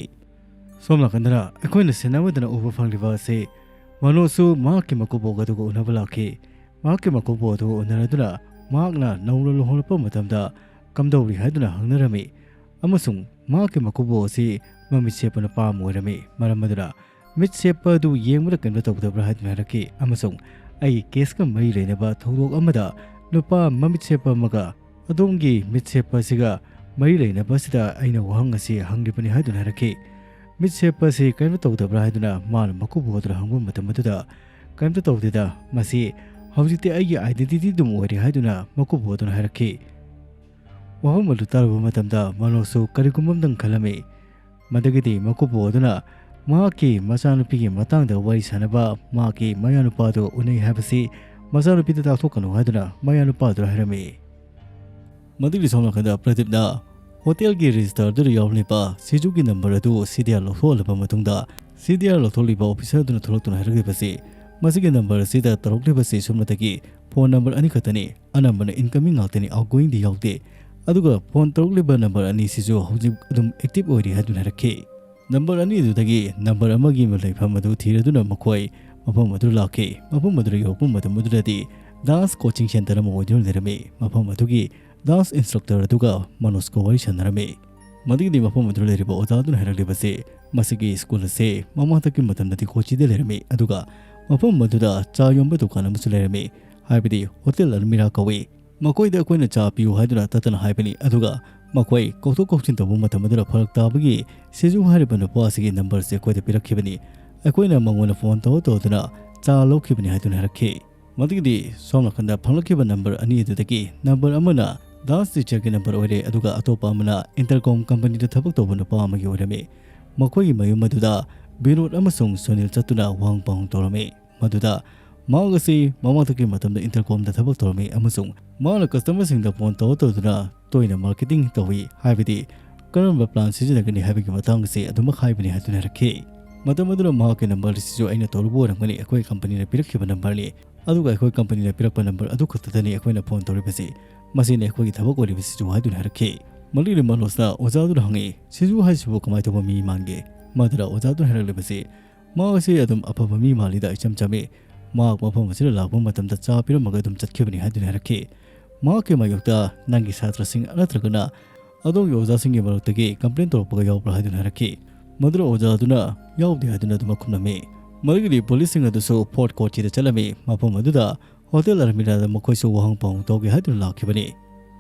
ꯁꯣꯝ ꯅꯥꯀꯟꯗꯅ ꯑꯩꯈꯣꯏꯅ ꯁꯦꯟꯅꯕꯗꯅ ꯎꯕ ꯐꯪꯂꯤꯕ ꯑꯁꯤ ꯃꯅꯣꯖꯁꯨ ꯃꯍꯥꯛꯀꯤ ꯃꯀꯨꯕꯣꯛ ꯑꯗꯨꯒ ꯎꯅꯕ ꯂꯥꯛꯈꯤ꯫ ꯃꯍꯥꯛꯀꯤ ꯃꯀꯨꯕꯣꯛ ꯑꯗꯨꯒ ꯎꯅꯔꯗꯨꯅ ꯃꯍꯥꯛꯅ ꯅꯧꯅ ꯂꯨꯍꯣꯡꯂꯛꯄ ꯃꯇꯝꯗ ꯀꯝꯗꯧꯔꯤ ꯍꯥꯏꯗꯨꯅ ꯍꯪꯅꯔꯝꯃꯤ꯫ ꯑꯃꯁꯨꯡ ꯃꯍꯥꯛꯀꯤ ꯃꯀꯨꯕꯣꯛ ꯑꯁꯤ ꯃꯃꯤꯠ ꯁꯦꯞꯄ ꯅꯨꯄꯥ ꯑꯃ ꯑꯣꯏꯔꯝꯃꯤ꯫ ꯃꯔꯝ ꯑꯗꯨꯅ ꯃꯤꯠ ꯁꯦꯞꯄ ꯑꯗꯨ ꯌꯦꯡꯕꯗ ꯀꯔꯤꯝꯇ ꯇꯧꯗꯕ꯭ꯔꯥ ꯍꯥꯏꯗꯨꯅ ꯍꯥꯏꯔꯛꯈꯤ꯫ ꯑꯃꯁꯨꯡ ꯑꯩꯒꯤ caseꯀ ꯃꯔꯤ ꯂꯩꯅꯕ ꯊꯧꯗꯣꯛ ꯑꯃꯗ ꯅꯨꯄꯥ ꯃꯃꯤꯠ ꯁꯦꯞꯄ ꯑꯃꯒ ꯑꯗꯣꯝꯒꯤ ꯃꯤꯠ ꯁꯦꯞꯄ ꯑꯁꯤꯒ ꯃꯔꯤ ꯂꯩꯅꯕ ꯑꯁꯤꯗ ꯑꯩꯅ ꯋꯥꯍꯪ ꯑꯁꯤ ꯍꯪꯂꯤꯕꯅꯤ ꯍꯥꯏꯗꯨꯅ ꯍꯥꯏꯔꯛꯈꯤ꯫ ꯃꯤꯠ ꯁꯦꯞꯄ ꯑꯁꯤ ꯀꯔꯤꯝꯇ ꯇꯧꯗꯕ꯭ꯔꯥ ꯍꯥꯏꯗꯨꯅ ꯃꯥꯅ ꯃꯀꯨꯕꯣꯛ ꯑꯗꯨꯗ ꯍꯪꯕ ꯃꯇꯝ ꯑꯗꯨꯗ, "ꯀꯔꯤꯝꯇ ꯇꯧꯗꯦꯗ, ꯃꯁꯤ ꯍꯧꯖꯤꯛꯇꯤ ꯑꯩꯒꯤ identity ꯑꯗꯨꯝ ꯑꯣꯏꯔꯦ" ꯍꯥꯏꯗꯨꯅ ꯃꯀꯨꯕꯣꯛ ꯑꯗꯨꯅ ꯍꯥꯏꯔꯛꯈꯤ꯫ ꯋꯥꯐꯝ ꯑꯗꯨ ꯇꯥꯔꯨꯕ ꯃꯇꯝꯗ ꯃꯅꯣꯖꯁꯨ ꯀꯔꯤꯒꯨꯝꯕ ꯑꯃꯇꯪ ꯈꯜꯂꯝꯃꯤ꯫ ꯃꯗꯨꯒꯤꯗꯤ ꯃꯀꯨꯕꯣꯛ ꯑꯗꯨꯅ ꯃꯍꯥꯛꯀꯤ ꯃꯆꯥꯅꯨꯄꯤꯒꯤ ꯃꯇꯥꯡꯗ ꯋꯥꯔꯤ ꯁꯥꯅꯕ ꯃꯍꯥꯛꯀꯤ ꯃꯌꯥꯅꯨꯄꯥꯗꯨ ꯎꯅꯩ ꯍꯥꯏꯕꯁꯤ ꯃꯆꯥꯅꯨꯄꯤꯗ ꯇꯥꯛꯊꯣꯛꯀꯅꯨ ꯍꯥꯏꯗꯨꯅ ꯃꯌꯥꯅꯨꯄꯥꯗꯨꯗ ꯍꯥꯏꯔꯝꯃꯤ꯫ ꯃꯗꯨꯒꯤ ꯁꯣꯝ ꯅꯥꯀꯟꯗ ꯄ꯭ꯔꯗꯤꯞꯅ ꯍꯣꯇꯦꯜꯒꯤ register ꯑꯗꯨꯗ ꯌꯥꯎꯔꯝꯂꯤꯕ ꯁꯤꯖꯨꯒꯤ number ꯑꯗꯨ CDR ꯂꯧꯊꯣꯛꯍꯜꯂꯕ ꯃꯇꯨꯡꯗ, CDR ꯂꯧꯊꯣꯛꯂꯤꯕ officer ꯑꯗꯨꯅ ꯊꯣꯛꯂꯛꯇꯨꯅ ꯍꯥꯏꯔꯛꯂꯤꯕꯁꯤ, "ꯃꯁꯤꯒꯤ number ꯑꯁꯤꯗ ꯇꯧꯔꯛꯂꯤꯕꯁꯤ ꯁꯨꯞꯅꯇꯒꯤ phone number ꯑꯅꯤꯈꯛꯇꯅꯤ꯫ ꯑꯅꯝꯕꯅ incoming ꯉꯥꯛꯇꯅꯤ, outgoingꯗꯤ ꯌꯥꯎꯗꯦ꯫ ꯑꯗꯨꯒ phone ꯇꯧꯔꯛꯂꯤꯕ number ꯑꯅꯤꯁꯤꯁꯨ ꯍꯧꯖꯤꯛ ꯑꯗꯨꯝ active ꯑꯣꯏꯔꯤ" ꯍꯥꯏꯗꯨꯅ ꯍꯥꯏꯔꯛꯈꯤ꯫ Number ꯑꯅꯤꯗꯨꯗꯒꯤ number ꯑꯃꯒꯤ ꯂꯩꯐꯝ ꯑꯗꯨ ꯊꯤꯔꯗꯨꯅ ꯃꯈꯣꯏ ꯃꯐꯝ ꯑꯗꯨ ꯂꯥꯛꯈꯤ꯫ ꯃꯐꯝ ꯑꯗꯨꯗ ꯌꯧꯔꯛꯄ ꯃꯇꯝ ꯑꯗꯨꯗꯗꯤ dance coaching center ꯑꯃ ꯑꯣꯏꯗꯨꯅ ꯂꯩꯔꯝꯃꯤ꯫ ꯃꯐꯝ ꯑꯗꯨꯒꯤ dance instructor ꯑꯗꯨꯒ ꯃꯅꯣꯖꯀ ꯋꯥꯔꯤ ꯁꯥꯟꯅꯔꯝꯃꯤ꯫ ꯃꯗꯨꯒꯤꯗꯤ ꯃꯐꯝ ꯑꯗꯨꯗ ꯂꯩꯔꯤꯕ ꯑꯣꯖꯥ ꯑꯗꯨꯅ ꯍꯥꯏꯔꯛꯂꯤꯕꯁꯤ, ꯃꯁꯤꯒꯤ school ꯑꯁꯤ ꯃꯃꯥꯡꯊꯛꯀꯤ ꯃꯇꯝꯗꯗꯤ ꯀꯣꯆꯤꯗ ꯂꯩꯔꯝꯃꯤ, ꯑꯗꯨꯒ ꯃꯐꯝ ꯑꯗꯨꯗ ꯆꯥ ꯌꯣꯟꯕ ꯗꯨꯀꯥꯟ ꯑꯃꯁꯨ ꯂꯩꯔꯝꯃꯤ, ꯍꯥꯏꯕꯗꯤ ꯍꯣꯇꯦꯜ ꯑꯜꯃꯤꯔꯥ ꯀꯧꯏ꯫ ꯃꯈꯣꯏꯗ ꯑꯩꯈꯣꯏꯅ ꯆꯥ ꯄꯤꯌꯨ ꯍꯥꯏꯗꯨꯅ ꯇꯠꯇꯅ ꯍꯥꯏꯕꯅꯤ, ꯑꯗꯨꯒ ꯃꯈꯣꯏ ꯀꯧꯊꯣꯛ ꯀꯧꯁꯤꯟ ꯇꯧꯕ ꯃꯇꯝ ꯑꯗꯨꯗ ꯐꯔꯛ ꯇꯥꯕꯒꯤ ꯁꯤꯖꯨ ꯍꯥꯏꯔꯤꯕ ꯅꯨꯄꯥ ꯑꯁꯤꯒꯤ number ꯑꯁꯤ ꯑꯩꯈꯣꯏꯗ ꯄꯤꯔꯛꯈꯤꯕꯅꯤ꯫ ꯑꯩꯈꯣꯏꯅ ꯃꯉꯣꯟꯗ phone ꯇꯧꯔ ꯇꯧꯗꯨꯅ ꯆꯥ ꯂꯧꯈꯤꯕꯅꯤ ꯍꯥꯏꯗꯨꯅ ꯍꯥꯏꯔꯛꯈꯤ꯫ ꯃꯗꯨꯒꯤꯗꯤ ꯁꯣꯝ ꯅꯥꯀꯟꯗ ꯐꯪꯂꯛꯈꯤꯕ number ꯑꯅꯤ ꯑꯗꯨꯗꯒꯤ number ꯑꯃꯅ dance teacherꯒꯤ number ꯑꯣꯏꯔꯦ, ꯑꯗꯨꯒ ꯑꯇꯣꯞꯄ ꯑꯃꯅ intercom companyꯗ ꯊꯕꯛ ꯇꯧꯕ ꯅꯨꯄꯥ ꯑꯃꯒꯤ ꯑꯣꯏꯔꯝꯃꯤ꯫ ꯃꯈꯣꯏꯒꯤ ꯃꯌꯨꯝ ꯑꯗꯨꯗ ꯕꯤꯅꯣꯗ ꯑꯃꯁꯨꯡ ꯁꯨꯅꯤꯜ ꯆꯠꯇꯨꯅ ꯋꯥꯍꯪ ꯄꯥꯎꯍꯪ ꯇꯧꯔꯝꯃꯤ꯫ ꯃꯗꯨꯗ ꯃꯍꯥꯛ ꯑꯁꯤ ꯃꯃꯥꯡꯊꯛꯀꯤ ꯃꯇꯝꯗ intercomꯗ ꯊꯕꯛ ꯇꯧꯔꯝꯃꯤ ꯑꯃꯁꯨꯡ ꯃꯍꯥꯛꯅ customerꯁꯤꯡꯗ phone ꯇꯧꯔ ꯇꯧꯗꯨꯅ ꯇꯣꯏꯅ marketing ꯇꯧꯏ, ꯍꯥꯏꯕꯗꯤ ꯀꯔꯝꯕ plan ꯁꯤꯖꯤꯟꯅꯒꯅꯤ ꯍꯥꯏꯕꯒꯤ ꯃꯇꯥꯡ ꯑꯁꯤ ꯑꯗꯨꯃꯛ ꯍꯥꯏꯕꯅꯤ ꯍꯥꯏꯗꯨꯅ ꯍꯥꯏꯔꯛꯈꯤ꯫ ꯃꯇꯝ ꯑꯗꯨꯗ ꯃꯍꯥꯛꯀꯤ number ꯑꯁꯤꯁꯨ ꯑꯩꯅ ꯇꯧꯔꯨꯕ ꯑꯣꯏꯔꯝꯒꯅꯤ, ꯑꯩꯈꯣꯏ companyꯅ ꯄꯤꯔꯛꯈꯤꯕ numberꯅꯤ꯫ ꯑꯗꯨꯒ ꯑꯩꯈꯣꯏ ꯀꯝꯄꯅꯤꯅ ꯄꯤꯔꯛꯄ ꯅꯝꯕꯔ ꯑꯗꯨ ꯈꯛꯇꯗꯅꯤ ꯑꯩꯈꯣꯏꯅ ꯐꯣꯟ ꯇꯧꯔꯤꯕꯁꯤ꯫ ꯃꯁꯤꯅꯤ ꯑꯩꯈꯣꯏꯒꯤ ꯊꯕꯛ ꯑꯣꯏꯔꯤꯕꯁꯤꯁꯨ" ꯍꯥꯏꯗꯨꯅ ꯍꯥꯏꯔꯛꯈꯤ꯫ ꯃꯗꯨꯒꯤ ꯃꯅꯣꯖꯅ ꯑꯣꯖꯥꯗꯨꯅ ꯍꯪꯉꯤ, "ꯁꯤꯖꯨ ꯍꯥꯏꯁꯤꯕꯨ ꯀꯃꯥꯏꯅ ꯇꯧꯕ ꯃꯤ ꯃꯥꯟꯒꯦ?" ꯃꯗꯨꯗ ꯑꯣꯖꯥꯗꯨꯅ ꯍꯥꯏꯔꯛꯂꯤꯕꯁꯤ, "ꯃꯍꯥꯛ ꯑꯁꯤ ꯑꯗꯨꯝ ꯑꯐꯕ ꯃꯤ ꯃꯥꯜꯂꯤꯗ, ꯏꯆꯝ ꯆꯝꯃꯤ꯫ ꯃꯍꯥꯛ ꯃꯐꯝ ꯑꯁꯤꯗ ꯂꯥꯛꯄ ꯃꯇꯝꯗ ꯆꯥ ꯄꯤꯔꯝꯃꯒ ꯑꯗꯨꯝ ꯆꯠꯈꯤꯕꯅꯤ" ꯍꯥꯏꯗꯨꯅ ꯍꯥꯏꯔꯛꯈꯤ꯫ ꯃꯍꯥꯛꯀꯤ ꯃꯥꯌꯣꯛꯇ "ꯅꯪꯒꯤ ꯁꯥꯇ꯭ꯔꯁꯤꯡ ꯅꯠꯇ꯭ꯔꯒꯅ ꯑꯗꯣꯝꯒꯤ ꯑꯣꯖꯥꯁꯤꯡꯒꯤ ꯃꯔꯛꯇꯒꯤ ꯀꯝꯄ꯭ꯂꯦꯟ ꯇꯧꯔꯛꯄꯒ ꯌꯥꯎꯕ꯭ꯔꯥ?" ꯍꯥꯏꯗꯨꯅ ꯍꯥꯏꯔꯛꯈꯤ꯫ ꯃꯗꯨꯗ ꯑꯣꯖꯥꯗꯨꯅ "ꯌꯥꯎꯗꯦ" ꯍꯥꯏꯗꯨꯅ ꯑꯗꯨꯃꯛ ꯈꯨꯝꯂꯝꯃꯤ꯫ ꯃꯗꯨꯒꯤꯗꯤ ꯄꯨꯂꯤꯁꯁꯤꯡ ꯑꯗꯨꯁꯨ ꯐꯣꯔꯠ ꯀꯣꯔꯠꯁꯤꯗ ꯆꯠꯂꯝꯃꯤ꯫ ꯃꯐꯝ ꯑꯗꯨꯗ ꯍꯣꯇꯦꯜ ꯑꯔꯃꯤꯔꯥꯗ ꯃꯈꯣꯏꯁꯨ ꯋꯥꯍꯪ ꯄꯥꯎꯍꯪ ꯇꯧꯒꯦ ꯍꯥꯏꯗꯨꯅ ꯂꯥꯛꯈꯤꯕꯅꯤ꯫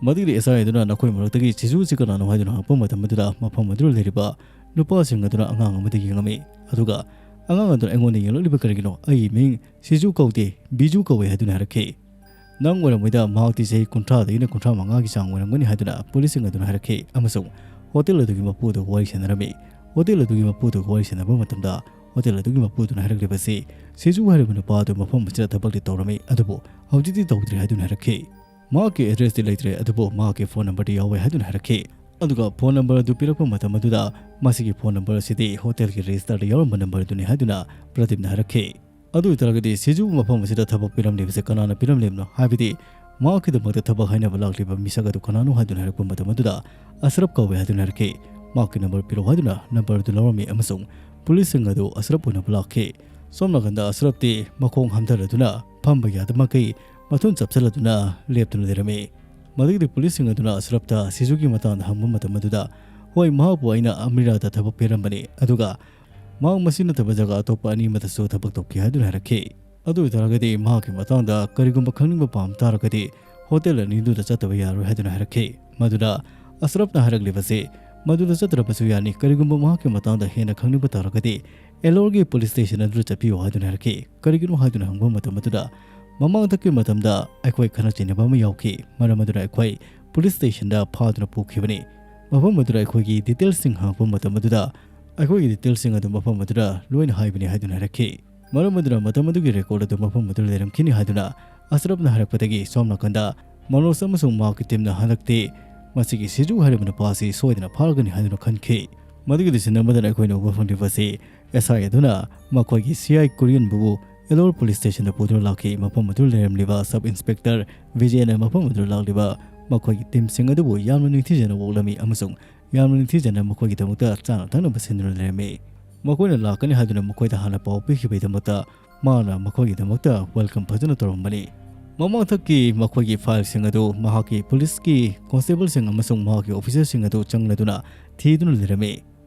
ꯃꯗꯨꯒꯤꯗꯤ ꯑꯦꯁ ꯑꯥꯏ ꯑꯗꯨꯅ "ꯅꯈꯣꯏ ꯃꯔꯛꯇꯒꯤ ꯁꯤꯖꯨꯁꯤ ꯀꯅꯥꯅꯣ?" ꯍꯥꯏꯗꯨꯅ ꯍꯪꯉꯛꯄ ꯃꯇꯝ ꯑꯗꯨꯗ ꯃꯐꯝ ꯑꯗꯨꯗ ꯂꯩꯔꯤꯕ ꯅꯨꯄꯥꯁꯤꯡ ꯑꯗꯨꯅ ꯑꯉꯥꯡ ꯑꯃꯗ ꯌꯦꯡꯉꯝꯃꯤ꯫ ꯑꯗꯨꯒ ꯑꯉꯥꯡ ꯑꯗꯨꯅ "ꯑꯩꯉꯣꯟꯗ ꯌꯦꯡꯂꯛꯂꯤꯕ ꯀꯔꯤꯒꯤꯅꯣ? ꯑꯩꯒꯤ ꯃꯤꯡ ꯁꯤꯖꯨ ꯀꯧꯗꯦ, ꯕꯤꯖꯨ ꯀꯧꯏ" ꯍꯥꯏꯗꯨꯅ ꯍꯥꯏꯔꯛꯈꯤ꯫ "ꯅꯪ ꯑꯣꯏꯔꯝꯃꯣꯏꯗ, ꯃꯍꯥꯛꯇꯤ ꯆꯍꯤ ꯀꯨꯟꯊ꯭ꯔꯥꯗꯒꯤꯅ ꯀꯨꯟꯊ꯭ꯔꯥ ꯃꯉꯥꯒꯤ ꯆꯥꯡ ꯑꯣꯏꯔꯝꯒꯅꯤ" ꯍꯥꯏꯗꯨꯅ ꯄꯨꯂꯤꯁꯁꯤꯡ ꯑꯗꯨꯅ ꯍꯥꯏꯔꯛꯈꯤ ꯑꯃꯁꯨꯡ ꯍꯣꯇꯦꯜ ꯑꯗꯨꯒꯤ ꯃꯄꯨ ꯑꯗꯨꯒ ꯋꯥꯔꯤ ꯁꯥꯟꯅꯔꯝꯃꯤ꯫ ꯍꯣꯇꯦꯜ ꯑꯗꯨꯒꯤ ꯃꯄꯨ ꯑꯗꯨꯒ ꯋꯥꯔꯤ ꯁꯥꯟꯅꯕ ꯃꯇꯝꯗ ꯍꯣꯇꯦꯜ ꯑꯗꯨꯒꯤ ꯃꯄꯨ ꯑꯗꯨꯅ ꯍꯥꯏꯔꯛꯂꯤꯕꯁꯤ, "ꯁꯤꯖꯨ ꯍꯥꯏꯔꯤꯕ ꯅꯨꯄꯥ ꯑꯗꯨ ꯃꯐꯝ ꯑꯁꯤꯗ ꯊꯕꯛꯇꯤ ꯇꯧꯔꯝꯃꯤ, ꯑꯗꯨꯕꯨ ꯍꯧꯖꯤꯛꯇꯤ ꯇꯧꯗ꯭ꯔꯦ" ꯍꯥꯏꯗꯨꯅ ꯍꯥꯏꯔꯛꯈꯤ꯫ "ꯃꯍꯥꯛꯀꯤ ꯑꯦꯗ꯭ꯔꯦꯁꯇꯤ ꯂꯩꯇ꯭ꯔꯦ, ꯑꯗꯨꯕꯨ ꯃꯍꯥꯛꯀꯤ ꯐꯣꯟ ꯅꯝꯕꯔꯗꯤ ꯌꯥꯎꯋꯦ" ꯍꯥꯏꯗꯨꯅ ꯍꯥꯏꯔꯛꯈꯤ꯫ ꯑꯗꯨꯒ ꯐꯣꯟ ꯅꯝꯕꯔ ꯑꯗꯨ ꯄꯤꯔꯛꯄ ꯃꯇꯝ ꯑꯗꯨꯗ ꯃꯁꯤꯒꯤ ꯐꯣꯟ ꯅꯝꯕꯔ ꯑꯁꯤꯗꯤ ꯍꯣꯇꯦꯜꯒꯤ ꯔꯦꯖꯤꯁꯇꯔꯗ ꯌꯥꯎꯔꯝꯕ ꯅꯝꯕꯔ ꯑꯗꯨꯅꯤ ꯍꯥꯏꯗꯨꯅ ꯄ꯭ꯔꯗꯤꯞꯅ ꯍꯥꯏꯔꯛꯈꯤ꯫ ꯑꯗꯨ ꯑꯣꯏꯇꯥꯔꯒꯗꯤ ꯁꯤꯖꯨ ꯃꯐꯝ ꯑꯁꯤꯗ ꯊꯕꯛ ꯄꯤꯔꯝꯂꯤꯕꯁꯦ ꯀꯅꯥꯅ ꯄꯤꯔꯝꯂꯤꯕꯅꯣ? ꯍꯥꯏꯕꯗꯤ ꯃꯍꯥꯛꯀꯤꯗꯃꯛꯇ ꯊꯕꯛ ꯍꯥꯏꯅꯕ ꯂꯥꯛꯂꯤꯕ ꯃꯤꯁꯛ ꯑꯗꯨ ꯀꯅꯥꯅꯣ ꯍꯥꯏꯗꯨꯅ ꯍꯥꯏꯔꯛꯄ ꯃꯇꯝ ꯑꯗꯨꯗ ꯑꯁꯔꯞ ꯀꯧꯋꯦ ꯍꯥꯏꯗꯨꯅ ꯍꯥꯏꯔꯛꯈꯤ꯫ ꯃꯍꯥꯛꯀꯤ ꯅꯝꯕꯔ ꯄꯤꯔꯛꯎ ꯍꯥꯏꯗꯨꯅ ꯅꯝꯕꯔ ꯑꯗꯨ ꯂꯧꯔꯝꯃꯤ ꯑꯃꯁꯨꯡ ꯄꯨꯂꯤꯁꯁꯤꯡ ꯑꯗꯨ ꯑꯁꯔꯞ ꯎꯅꯕ ꯂꯥꯛꯈꯤ꯫ ꯁꯣꯝ ꯅꯥꯀꯟꯗ ꯑꯁꯔꯞꯇꯤ ꯃꯈꯣꯡ ꯍꯝꯊꯔꯗꯨꯅ ꯐꯝꯕ ꯌꯥꯗꯕ ꯃꯈꯩ ꯃꯊꯨꯟ ꯆꯞꯁꯤꯜꯂꯗꯨꯅ ꯂꯦꯞꯇꯨꯅ ꯂꯩꯔꯝꯃꯤ꯫ ꯃꯗꯨꯒꯤꯗꯤ ꯄꯨꯂꯤꯁꯁꯤꯡ ꯑꯗꯨꯅ ꯑꯁꯔꯞꯇ ꯁꯤꯖꯨꯒꯤ ꯃꯇꯥꯡꯗ ꯍꯪꯕ ꯃꯇꯝ ꯑꯗꯨꯗ, "ꯍꯣꯏ, ꯃꯍꯥꯛꯄꯨ ꯑꯩꯅ ꯑꯃꯤꯔꯥꯗ ꯊꯕꯛ ꯄꯤꯔꯝꯕꯅꯤ, ꯑꯗꯨꯒ ꯃꯍꯥꯛ ꯃꯁꯤ ꯅꯠꯇꯕ ꯖꯒꯥ ꯑꯇꯣꯞꯄ ꯑꯅꯤ ꯑꯃꯗꯁꯨ ꯊꯕꯛ ꯇꯧꯈꯤ" ꯍꯥꯏꯗꯨꯅ ꯍꯥꯏꯔꯛꯈꯤ꯫ ꯑꯗꯨ ꯑꯣꯏꯇꯥꯔꯒꯗꯤ ꯃꯍꯥꯛꯀꯤ ꯃꯇꯥꯡꯗ ꯀꯔꯤꯒꯨꯝꯕ ꯈꯪꯅꯤꯡꯕ ꯄꯥꯝ ꯇꯥꯔꯒꯗꯤ ꯍꯣꯇꯦꯜ ꯑꯅꯤꯗꯨꯗ ꯆꯠꯇꯕ ꯌꯥꯔꯣꯏ ꯍꯥꯏꯗꯨꯅ ꯍꯥꯏꯔꯛꯈꯤ꯫ ꯃꯗꯨꯗ ꯑꯁꯔꯞꯅ ꯍꯥꯏꯔꯛꯂꯤꯕꯁꯤ, "ꯃꯗꯨꯗ ꯆꯠꯇ꯭ꯔꯕꯁꯨ ꯌꯥꯅꯤ, ꯀꯔꯤꯒꯨꯝꯕ ꯃꯍꯥꯛꯀꯤ ꯃꯇꯥꯡꯗ ꯍꯦꯟꯅ ꯈꯪꯅꯤꯡꯕ ꯇꯥꯔꯒꯗꯤ ꯑꯦꯂꯣꯔꯒꯤ ꯄꯨꯂꯤꯁ ꯁ꯭ꯇꯦꯁꯟ ꯑꯗꯨꯗ ꯆꯠꯄꯤꯌꯨ" ꯍꯥꯏꯗꯨꯅ ꯍꯥꯏꯔꯛꯈꯤ꯫ ꯀꯔꯤꯒꯤꯅꯣ ꯍꯥꯏꯗꯨꯅ ꯍꯪꯕ ꯃꯇꯝ ꯑꯗꯨꯗ, "ꯃꯃꯥꯡꯗꯛꯀꯤ ꯃꯇꯝꯗ ꯑꯩꯈꯣꯏ ꯈꯠꯅ ꯆꯩꯅꯕ ꯑꯃ ꯌꯥꯎꯈꯤ, ꯃꯔꯝ ꯑꯗꯨꯅ ꯑꯩꯈꯣꯏ ꯄꯨꯂꯤꯁ ꯁ꯭ꯇꯦꯁꯟꯗ ꯐꯥꯗꯨꯅ ꯄꯨꯈꯤꯕꯅꯤ꯫ ꯃꯐꯝ ꯑꯗꯨꯗ ꯑꯩꯈꯣꯏꯒꯤ ꯗꯤꯇꯦꯜꯁꯤꯡ ꯍꯪꯉꯛꯄ ꯃꯇꯝ ꯑꯗꯨꯗ ꯑꯩꯈꯣꯏꯒꯤ ꯗꯤꯇꯦꯜꯁꯤꯡ ꯑꯗꯨ ꯃꯐꯝ ꯑꯗꯨꯗ ꯂꯣꯏꯅ ꯍꯥꯏꯕꯅꯤ" ꯍꯥꯏꯗꯨꯅ ꯍꯥꯏꯔꯛꯈꯤ꯫ ꯃꯔꯝ ꯑꯗꯨꯅ ꯃꯇꯝ ꯑꯗꯨꯒꯤ ꯔꯦꯀꯣꯔꯗ ꯑꯗꯨ ꯃꯐꯝ ꯑꯗꯨꯗ ꯂꯩꯔꯝꯈꯤꯅꯤ ꯍꯥꯏꯗꯨꯅ ꯑꯁꯔꯞꯅ ꯍꯥꯏꯔꯛꯄꯗꯒꯤ ꯁꯣꯝ ꯅꯥꯀꯟꯗ ꯃꯅꯣꯖ ꯑꯃꯁꯨꯡ ꯃꯍꯥꯛꯀꯤ ꯇꯤꯝꯅ ꯍꯟꯗꯛꯇꯤ ꯃꯁꯤꯒꯤ ꯁꯤꯖꯨ ꯍꯥꯏꯔꯤꯕ ꯅꯨꯄꯥ ꯑꯁꯤ ꯁꯣꯏꯗꯅ ꯐꯥꯔꯒꯅꯤ ꯍꯥꯏꯗꯨꯅ ꯈꯟꯈꯤ꯫ ꯃꯗꯨꯒꯤꯗꯤ ꯁꯤꯟ ꯑꯃꯗꯅ ꯑꯩꯈꯣꯏꯅ ꯎꯕ ꯐꯪꯂꯤꯕꯁꯤ ꯑꯦꯁ ꯑꯥꯏ ꯑꯗꯨꯅ ꯃꯈꯣꯏꯒꯤ ꯁꯤ ꯑꯥꯏ ꯀꯨꯔꯤꯌꯟꯕꯨ ꯑꯦꯂꯣꯔ ꯄꯨꯂꯤꯁ ꯁ꯭ꯇꯦꯁꯟꯗ ꯄꯨꯗꯨꯅ ꯂꯥꯛꯈꯤ꯫ ꯃꯐꯝ ꯑꯗꯨꯗ ꯂꯩꯔꯝꯂꯤꯕ ꯁꯕ ꯏꯟꯁꯄꯦꯛꯇꯔ ꯕꯤꯖꯦꯅ ꯃꯐꯝ ꯑꯗꯨꯗ ꯂꯥꯛꯂꯤꯕ ꯃꯈꯣꯏꯒꯤ ꯇꯤꯝꯁꯤꯡ ꯑꯗꯨꯕꯨ ꯌꯥꯝꯅ ꯅꯤꯡꯊꯤꯖꯅ ꯑꯣꯛꯂꯝꯃꯤ ꯑꯃꯁꯨꯡ ꯌꯥꯝꯅ ꯅꯤꯡꯊꯤꯖꯅ ꯃꯈꯣꯏꯒꯤꯗꯃꯛꯇ ꯆꯥꯅ ꯊꯛꯅꯕ ꯁꯤꯟꯗꯨꯅ ꯂꯩꯔꯝꯃꯤ꯫ ꯃꯈꯣꯏꯅ ꯂꯥꯛꯀꯅꯤ ꯍꯥꯏꯗꯨꯅ ꯃꯈꯣꯏꯗ ꯍꯥꯟꯅ ꯄꯥꯎ ꯄꯤꯈꯤꯕꯒꯤꯗꯃꯛꯇ ꯃꯍꯥꯛꯅ ꯃꯈꯣꯏꯒꯤꯗꯃꯛꯇ ꯋꯦꯜꯀꯝ ꯐꯖꯅ ꯇꯧꯔꯝꯕꯅꯤ꯫ ꯃꯃꯥꯡꯊꯛꯀꯤ ꯃꯈꯣꯏꯒꯤ ꯐꯥꯏꯜꯁꯤꯡ ꯑꯗꯨ ꯃꯍꯥꯛꯀꯤ ꯄꯨꯂꯤꯁꯀꯤ ꯀꯣꯟꯁꯇꯦꯕꯜꯁꯤꯡ ꯑꯃꯁꯨꯡ ꯃꯍꯥꯛꯀꯤ ꯑꯣꯐꯤꯁꯔꯁꯤꯡ ꯑꯗꯨ ꯆꯪꯂꯗꯨꯅ ꯊꯤꯗꯨꯅ ꯂꯩꯔꯝꯃꯤ꯫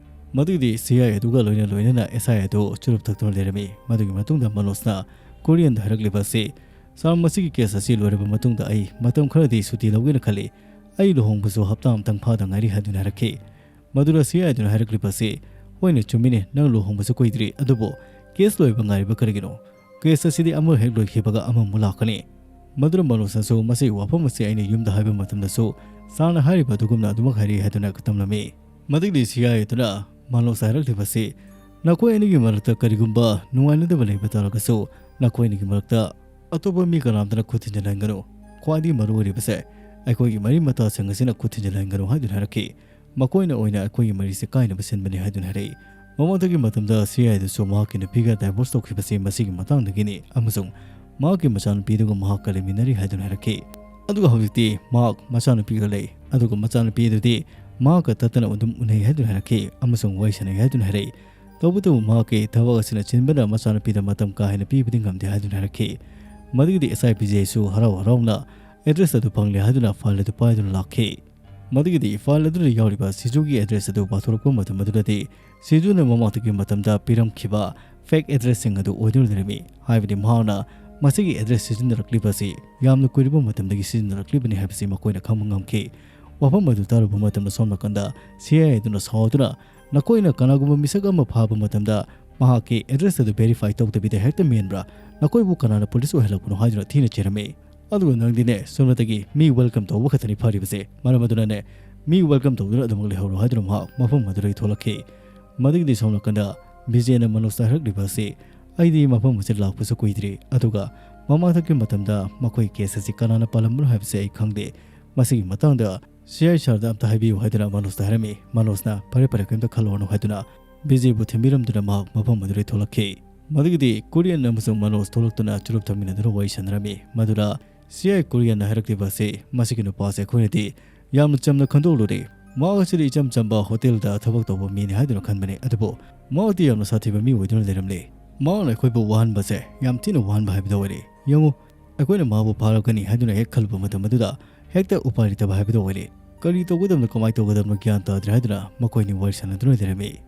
ꯃꯗꯨꯒꯤꯗꯤ ꯁꯤ ꯑꯥꯏ ꯑꯗꯨꯒ ꯂꯣꯏꯅ ꯂꯣꯏꯅꯅ ꯑꯦꯁ ꯑꯥꯏ ꯑꯗꯨ ꯆꯨꯔꯨꯞ ꯊꯛꯇꯨꯅ ꯂꯩꯔꯝꯃꯤ꯫ ꯃꯗꯨꯒꯤ ꯃꯇꯨꯡꯗ ꯃꯅꯣꯖꯅ ꯀꯣꯔꯤꯌꯟꯗ ꯍꯥꯏꯔꯛꯂꯤꯕ ꯑꯁꯤ, "ꯁꯥꯔ, ꯃꯁꯤꯒꯤ ꯀꯦꯁ ꯑꯁꯤ ꯂꯣꯏꯔꯕ ꯃꯇꯨꯡꯗ ꯑꯩ ꯃꯇꯝ ꯈꯔꯗꯤ ꯁꯨꯇꯤ ꯂꯧꯒꯦꯅ ꯈꯜꯂꯤ꯫ ꯑꯩ ꯂꯨꯍꯣꯡꯕꯁꯨ ꯍꯞꯇꯥ ꯑꯃꯇꯪ ꯐꯥꯗ ꯉꯥꯏꯔꯤ" ꯍꯥꯏꯗꯨꯅ ꯍꯥꯏꯔꯛꯈꯤ꯫ ꯃꯗꯨꯗ ꯁꯤ ꯑꯥꯏ ꯑꯗꯨꯅ ꯍꯥꯏꯔꯛꯂꯤꯕ ꯑꯁꯤ, "ꯍꯣꯏꯅꯦ, ꯆꯨꯝꯃꯤꯅꯦ, ꯅꯪ ꯂꯨꯍꯣꯡꯕꯁꯨ ꯀꯨꯏꯗ꯭ꯔꯤ, ꯑꯗꯨꯕꯨ ꯀꯦꯁ ꯂꯣꯏꯕ ꯉꯥꯏꯔꯤꯕ ꯀꯔꯤꯒꯤꯅꯣ? ꯀꯦꯁ ꯑꯁꯤꯗꯤ ꯑꯃ ꯍꯦꯛ ꯂꯣꯏꯈꯤꯕꯒ ꯑꯃꯃꯨꯛ ꯂꯥꯛꯀꯅꯤ"꯫ ꯃꯗꯨꯅ ꯃꯅꯣꯖꯅꯁꯨ, "ꯃꯁꯤꯒꯤ ꯋꯥꯐꯝ ꯑꯁꯤ ꯑꯩꯅ ꯌꯨꯝꯗ ꯍꯥꯏꯕ ꯃꯇꯝꯗꯁꯨ ꯁꯥꯔꯅ ꯍꯥꯏꯔꯤꯕ ꯑꯗꯨꯒꯨꯝꯅ ꯑꯗꯨꯃꯛ ꯍꯥꯏꯔꯛꯏ" ꯍꯥꯏꯗꯨꯅ ꯇꯝꯂꯝꯃꯤ꯫ ꯃꯗꯨꯒꯤꯗꯤ ꯁꯤ ꯑꯥꯏ ꯑꯗꯨꯅ ꯃꯅꯣꯖꯇ ꯍꯥꯏꯔꯛꯂꯤꯕ ꯑꯁꯤ, "ꯅꯈꯣꯏ ꯑꯅꯤꯒꯤ ꯃꯔꯛꯇ ꯀꯔꯤꯒꯨꯝꯕ ꯅꯨꯡꯉꯥꯏꯅꯗꯕ ꯂꯩꯕ ꯇꯥꯔꯒꯁꯨ ꯅꯈꯣꯏ ꯑꯅꯤꯒꯤ ꯃꯔꯛꯇ ꯑꯇꯣꯞꯄ ꯃꯤ ꯀꯅꯥꯝꯇꯅ ꯈꯨꯠ ꯊꯤꯟꯖꯤꯜꯍꯟꯒꯅꯨ꯫ ꯈ꯭ꯋꯥꯏꯗꯒꯤ ꯃꯔꯨ ꯑꯣꯏꯔꯤꯕꯁꯦ, ꯑꯩꯈꯣꯏꯒꯤ ꯃꯔꯤ ꯃꯇꯥꯁꯤꯡ ꯑꯁꯤꯅ ꯈꯨꯠ ꯊꯤꯟꯖꯤꯜꯍꯟꯒꯅꯨ" ꯍꯥꯏꯗꯨꯅ ꯍꯥꯏꯔꯛꯈꯤ꯫ ꯃꯈꯣꯏꯅ ꯑꯣꯏꯅ ꯑꯩꯈꯣꯏꯒꯤ ꯃꯔꯤꯁꯦ ꯀꯥꯏꯅꯕ ꯁꯤꯟꯕꯅꯤ ꯍꯥꯏꯗꯨꯅ ꯍꯥꯏꯔꯛꯏ꯫ ꯃꯃꯥꯡꯗꯒꯤ ꯃꯇꯝꯗ ꯁꯤ ꯑꯥꯏ ꯑꯗꯨꯁꯨ ꯃꯍꯥꯛꯀꯤ ꯅꯨꯄꯤꯒ ꯗꯥꯏꯚꯣꯔꯁ ꯇꯧꯈꯤꯕꯁꯤ ꯃꯁꯤꯒꯤ ꯃꯇꯥꯡꯗꯒꯤꯅꯤ ꯑꯃꯁꯨꯡ ꯃꯍꯥꯛꯀꯤ ꯃꯆꯥꯅꯨꯄꯤꯗꯨꯒ ꯃꯍꯥꯛꯀ ꯂꯩꯃꯤꯟꯅꯔꯤ ꯍꯥꯏꯗꯨꯅ ꯍꯥꯏꯔꯛꯈꯤ꯫ ꯑꯗꯨꯒ ꯍꯧꯖꯤꯛꯇꯤ ꯃꯍꯥꯛ ꯃꯆꯥꯅꯨꯄꯤꯒ ꯂꯩ, ꯑꯗꯨꯒ ꯃꯆꯥꯅꯨꯄꯤ ꯑꯗꯨꯗꯤ ꯃꯍꯥꯛꯀ ꯇꯠꯇꯅ ꯑꯗꯨꯝ ꯎꯅꯩ ꯍꯥꯏꯗꯨꯅ ꯍꯥꯏꯔꯛꯈꯤ ꯑꯃꯁꯨꯡ ꯋꯥꯔꯤ ꯁꯥꯟꯅꯩ ꯍꯥꯏꯗꯨꯅ ꯍꯥꯏꯔꯛꯏ꯫ ꯇꯧꯕꯇꯕꯨ ꯃꯍꯥꯛꯀꯤ ꯊꯕꯛ ꯑꯁꯤꯅ ꯆꯤꯟꯕꯅ ꯃꯆꯥꯅꯨꯄꯤꯗ ꯃꯇꯝ ꯀꯥ ꯍꯦꯟꯅ ꯄꯤꯕꯗꯤ ꯉꯝꯗꯦ ꯍꯥꯏꯗꯨꯅ ꯍꯥꯏꯔꯛꯈꯤ꯫ ꯃꯗꯨꯒꯤꯗꯤ ꯑꯦꯁ ꯑꯥꯏ ꯕꯤꯖꯦꯁꯨ ꯍꯔꯥꯎ ꯍꯔꯥꯎꯅ ꯑꯦꯗ꯭ꯔꯦꯁ ꯑꯗꯨ ꯐꯪꯂꯦ ꯍꯥꯏꯗꯨꯅ ꯐꯥꯏꯜ ꯑꯗꯨ ꯄꯥꯏꯗꯨꯅ ꯂꯥꯛꯈꯤ꯫ ꯃꯗꯨꯒꯤꯗꯤ ꯐꯥꯏꯜ ꯑꯗꯨꯗ ꯌꯥꯎꯔꯤꯕ ꯁꯤꯖꯨꯒꯤ ꯑꯦꯗ꯭ꯔꯦꯁ ꯑꯗꯨ ꯄꯥꯊꯣꯔꯛꯄ ꯃꯇꯝ ꯑꯗꯨꯗꯗꯤ ꯁꯤꯖꯨꯅ ꯃꯃꯥꯡꯗꯒꯤ ꯃꯇꯝꯗ ꯄꯤꯔꯝꯈꯤꯕ ꯐꯦꯛ ꯑꯦꯗ꯭ꯔꯦꯁꯁꯤꯡ ꯑꯗꯨ ꯑꯣꯏꯗꯨꯅ ꯂꯩꯔꯝꯃꯤ꯫ ꯍꯥꯏꯕꯗꯤ ꯃꯍꯥꯛꯅ ꯃꯁꯤꯒꯤ ꯑꯦꯗ꯭ꯔꯦꯁ ꯁꯤꯖꯤꯟꯅꯔꯛꯂꯤꯕ ꯑꯁꯤ ꯌꯥꯝꯅ ꯀꯨꯏꯔꯕ ꯃꯇꯝꯗꯒꯤ ꯁꯤꯖꯤꯟꯅꯔꯛꯂꯤꯕꯅꯤ ꯍꯥꯏꯕꯁꯤ ꯃꯈꯣꯏꯅ ꯈꯪꯕ ꯉꯝꯈꯤ꯫ ꯋꯥꯐꯝ ꯑꯗꯨ ꯇꯥꯔꯨꯕ ꯃꯇꯝꯗ ꯁꯣꯝ ꯅꯥꯀꯟꯗ ꯁꯤ ꯑꯥꯏ ꯑꯗꯨꯅ ꯁꯥꯎꯗꯨꯅ, "ꯅꯈꯣꯏꯅ ꯀꯅꯥꯒꯨꯝꯕ ꯃꯤꯁꯛ ꯑꯃ ꯐꯥꯕ ꯃꯇꯝꯗ ꯃꯍꯥꯛꯀꯤ ꯑꯦꯗ꯭ꯔꯦꯁ ꯑꯗꯨ ꯚꯦꯔꯤꯐꯥꯏ ꯇꯧꯗꯕꯤꯗ ꯍꯦꯛꯇ ꯃꯦꯟꯕ꯭ꯔꯥ? ꯅꯈꯣꯏꯕꯨ ꯀꯅꯥꯅ ꯄꯨꯂꯤꯁ ꯑꯣꯏꯍꯜꯂꯛꯄꯅꯣ?" ꯍꯥꯏꯗꯨꯅ ꯊꯤꯅ ꯆꯩꯔꯝꯃꯤ꯫ ꯑꯗꯨꯒ ꯅꯪꯗꯤꯅꯦ, ꯁꯣꯝꯗꯒꯤ ꯃꯤ ꯋꯦꯜꯀꯝ ꯇꯧꯕ ꯈꯛꯇꯅꯤ ꯐꯔꯤꯕꯁꯦ꯫ ꯃꯔꯝ ꯑꯗꯨꯅꯅꯦ, ꯃꯤ ꯋꯦꯜꯀꯝ ꯇꯧꯗꯨꯅ ꯑꯗꯨꯃꯛ ꯂꯩꯍꯧꯔꯣ ꯍꯥꯏꯗꯨꯅ ꯃꯍꯥꯛ ꯃꯐꯝ ꯑꯗꯨꯗꯒꯤ ꯊꯣꯛꯂꯛꯈꯤ꯫ ꯃꯗꯨꯒꯤꯗꯤ ꯁꯣꯝ ꯅꯥꯀꯟꯗ ꯕꯤꯖꯦꯅ ꯃꯅꯣꯖꯇ ꯍꯥꯏꯔꯛꯂꯤꯕ ꯑꯁꯤ, "ꯑꯩꯗꯤ ꯃꯐꯝ ꯑꯁꯤꯗ ꯂꯥꯛꯄꯁꯨ ꯀꯨꯏꯗ꯭ꯔꯤ, ꯑꯗꯨꯒ ꯃꯃꯥꯡꯊꯛꯀꯤ ꯃꯇꯝꯗ ꯃꯈꯣꯏ ꯀꯦꯁ ꯑꯁꯤ ꯀꯅꯥꯅ ꯄꯥꯜꯂꯝꯕꯅꯣ ꯍꯥꯏꯕꯁꯤ ꯑꯩ ꯈꯪꯗꯦ꯫ ꯃꯁꯤꯒꯤ ꯃꯇꯥꯡꯗ ꯁꯤ ꯑꯥꯏ ꯁꯥꯔꯗ ꯑꯝꯇ ꯍꯥꯏꯕꯤꯌꯨ" ꯍꯥꯏꯗꯨꯅ ꯃꯅꯣꯖꯇ ꯍꯥꯏꯔꯝꯃꯤ꯫ ꯃꯅꯣꯖꯅ, "ꯐꯔꯦ ꯐꯔꯦ, ꯀꯔꯤꯝꯇ ꯈꯜꯂꯨꯔꯅꯨ" ꯍꯥꯏꯗꯨꯅ ꯕꯤꯖꯦꯕꯨ ꯊꯦꯝꯕꯤꯔꯝꯗꯨꯅ ꯃꯍꯥꯛ ꯃꯐꯝ ꯑꯗꯨꯗꯒꯤ ꯊꯣꯛꯂꯛꯈꯤ꯫ ꯃꯗꯨꯒꯤꯗꯤ ꯀꯨꯔꯤꯌꯟ ꯑꯃꯁꯨꯡ ꯃꯅꯣꯖ ꯊꯣꯛꯂꯛꯇꯨꯅ ꯆꯨꯔꯨꯞ ꯊꯛꯃꯤꯟꯅꯗꯨꯅ ꯋꯥꯔꯤ ꯁꯥꯟꯅꯔꯝꯃꯤ꯫ ꯃꯗꯨꯗ ꯁꯤ ꯑꯥꯏ ꯀꯨꯔꯤꯌꯟꯅ ꯍꯥꯏꯔꯛꯂꯤꯕ ꯑꯁꯤ, ꯃꯁꯤꯒꯤ ꯅꯨꯄꯥꯁꯦ ꯑꯩꯈꯣꯏꯅꯗꯤ ꯌꯥꯝꯅ ꯆꯝꯅ ꯈꯟꯗꯣꯛꯂꯨꯔꯦ꯫ ꯃꯍꯥꯛ ꯑꯁꯤꯗꯤ ꯏꯆꯝ ꯆꯝꯕ ꯍꯣꯇꯦꯜꯗ ꯊꯕꯛ ꯇꯧꯕ ꯃꯤꯅꯤ ꯍꯥꯏꯗꯨꯅ ꯈꯟꯕꯅꯤ, ꯑꯗꯨꯕꯨ ꯃꯍꯥꯛꯇꯤ ꯌꯥꯝꯅ ꯁꯥꯊꯤꯕ ꯃꯤ ꯑꯣꯏꯗꯨꯅ ꯂꯩꯔꯝꯂꯦ꯫ ꯃꯍꯥꯛꯅ ꯑꯩꯈꯣꯏꯕꯨ ꯋꯥꯍꯟꯕꯁꯦ ꯌꯥꯝ ꯊꯤꯅ ꯋꯥꯍꯟꯕ ꯍꯥꯏꯕꯗꯨ ꯑꯣꯏꯔꯦ꯫ ꯌꯦꯡꯉꯨ, ꯑꯩꯈꯣꯏꯅ ꯃꯥꯕꯨ ꯐꯥꯔꯛꯀꯅꯤ ꯍꯥꯏꯗꯨꯅ ꯍꯦꯛ ꯈꯜꯂꯨꯕ ꯃꯇꯝ ꯑꯗꯨꯗ ꯍꯦꯛꯇ ꯎꯄꯥꯏ ꯂꯩꯇꯕ ꯍꯥꯏꯕꯗꯨ ꯑꯣꯏꯔꯦ꯫ ꯀꯔꯤ ꯇꯧꯒꯗꯕꯅꯣ, ꯀꯃꯥꯏꯅ ꯇꯧꯒꯗꯕꯅꯣ ꯒ꯭ꯌꯥꯟ ꯇꯥꯗ꯭ꯔꯦ ꯍꯥꯏꯗꯨꯅ ꯃꯈꯣꯏꯅꯤ ꯋꯥꯔꯤ ꯁꯥꯟꯅꯗꯨꯅ ꯂꯩꯔꯝꯃꯤ꯫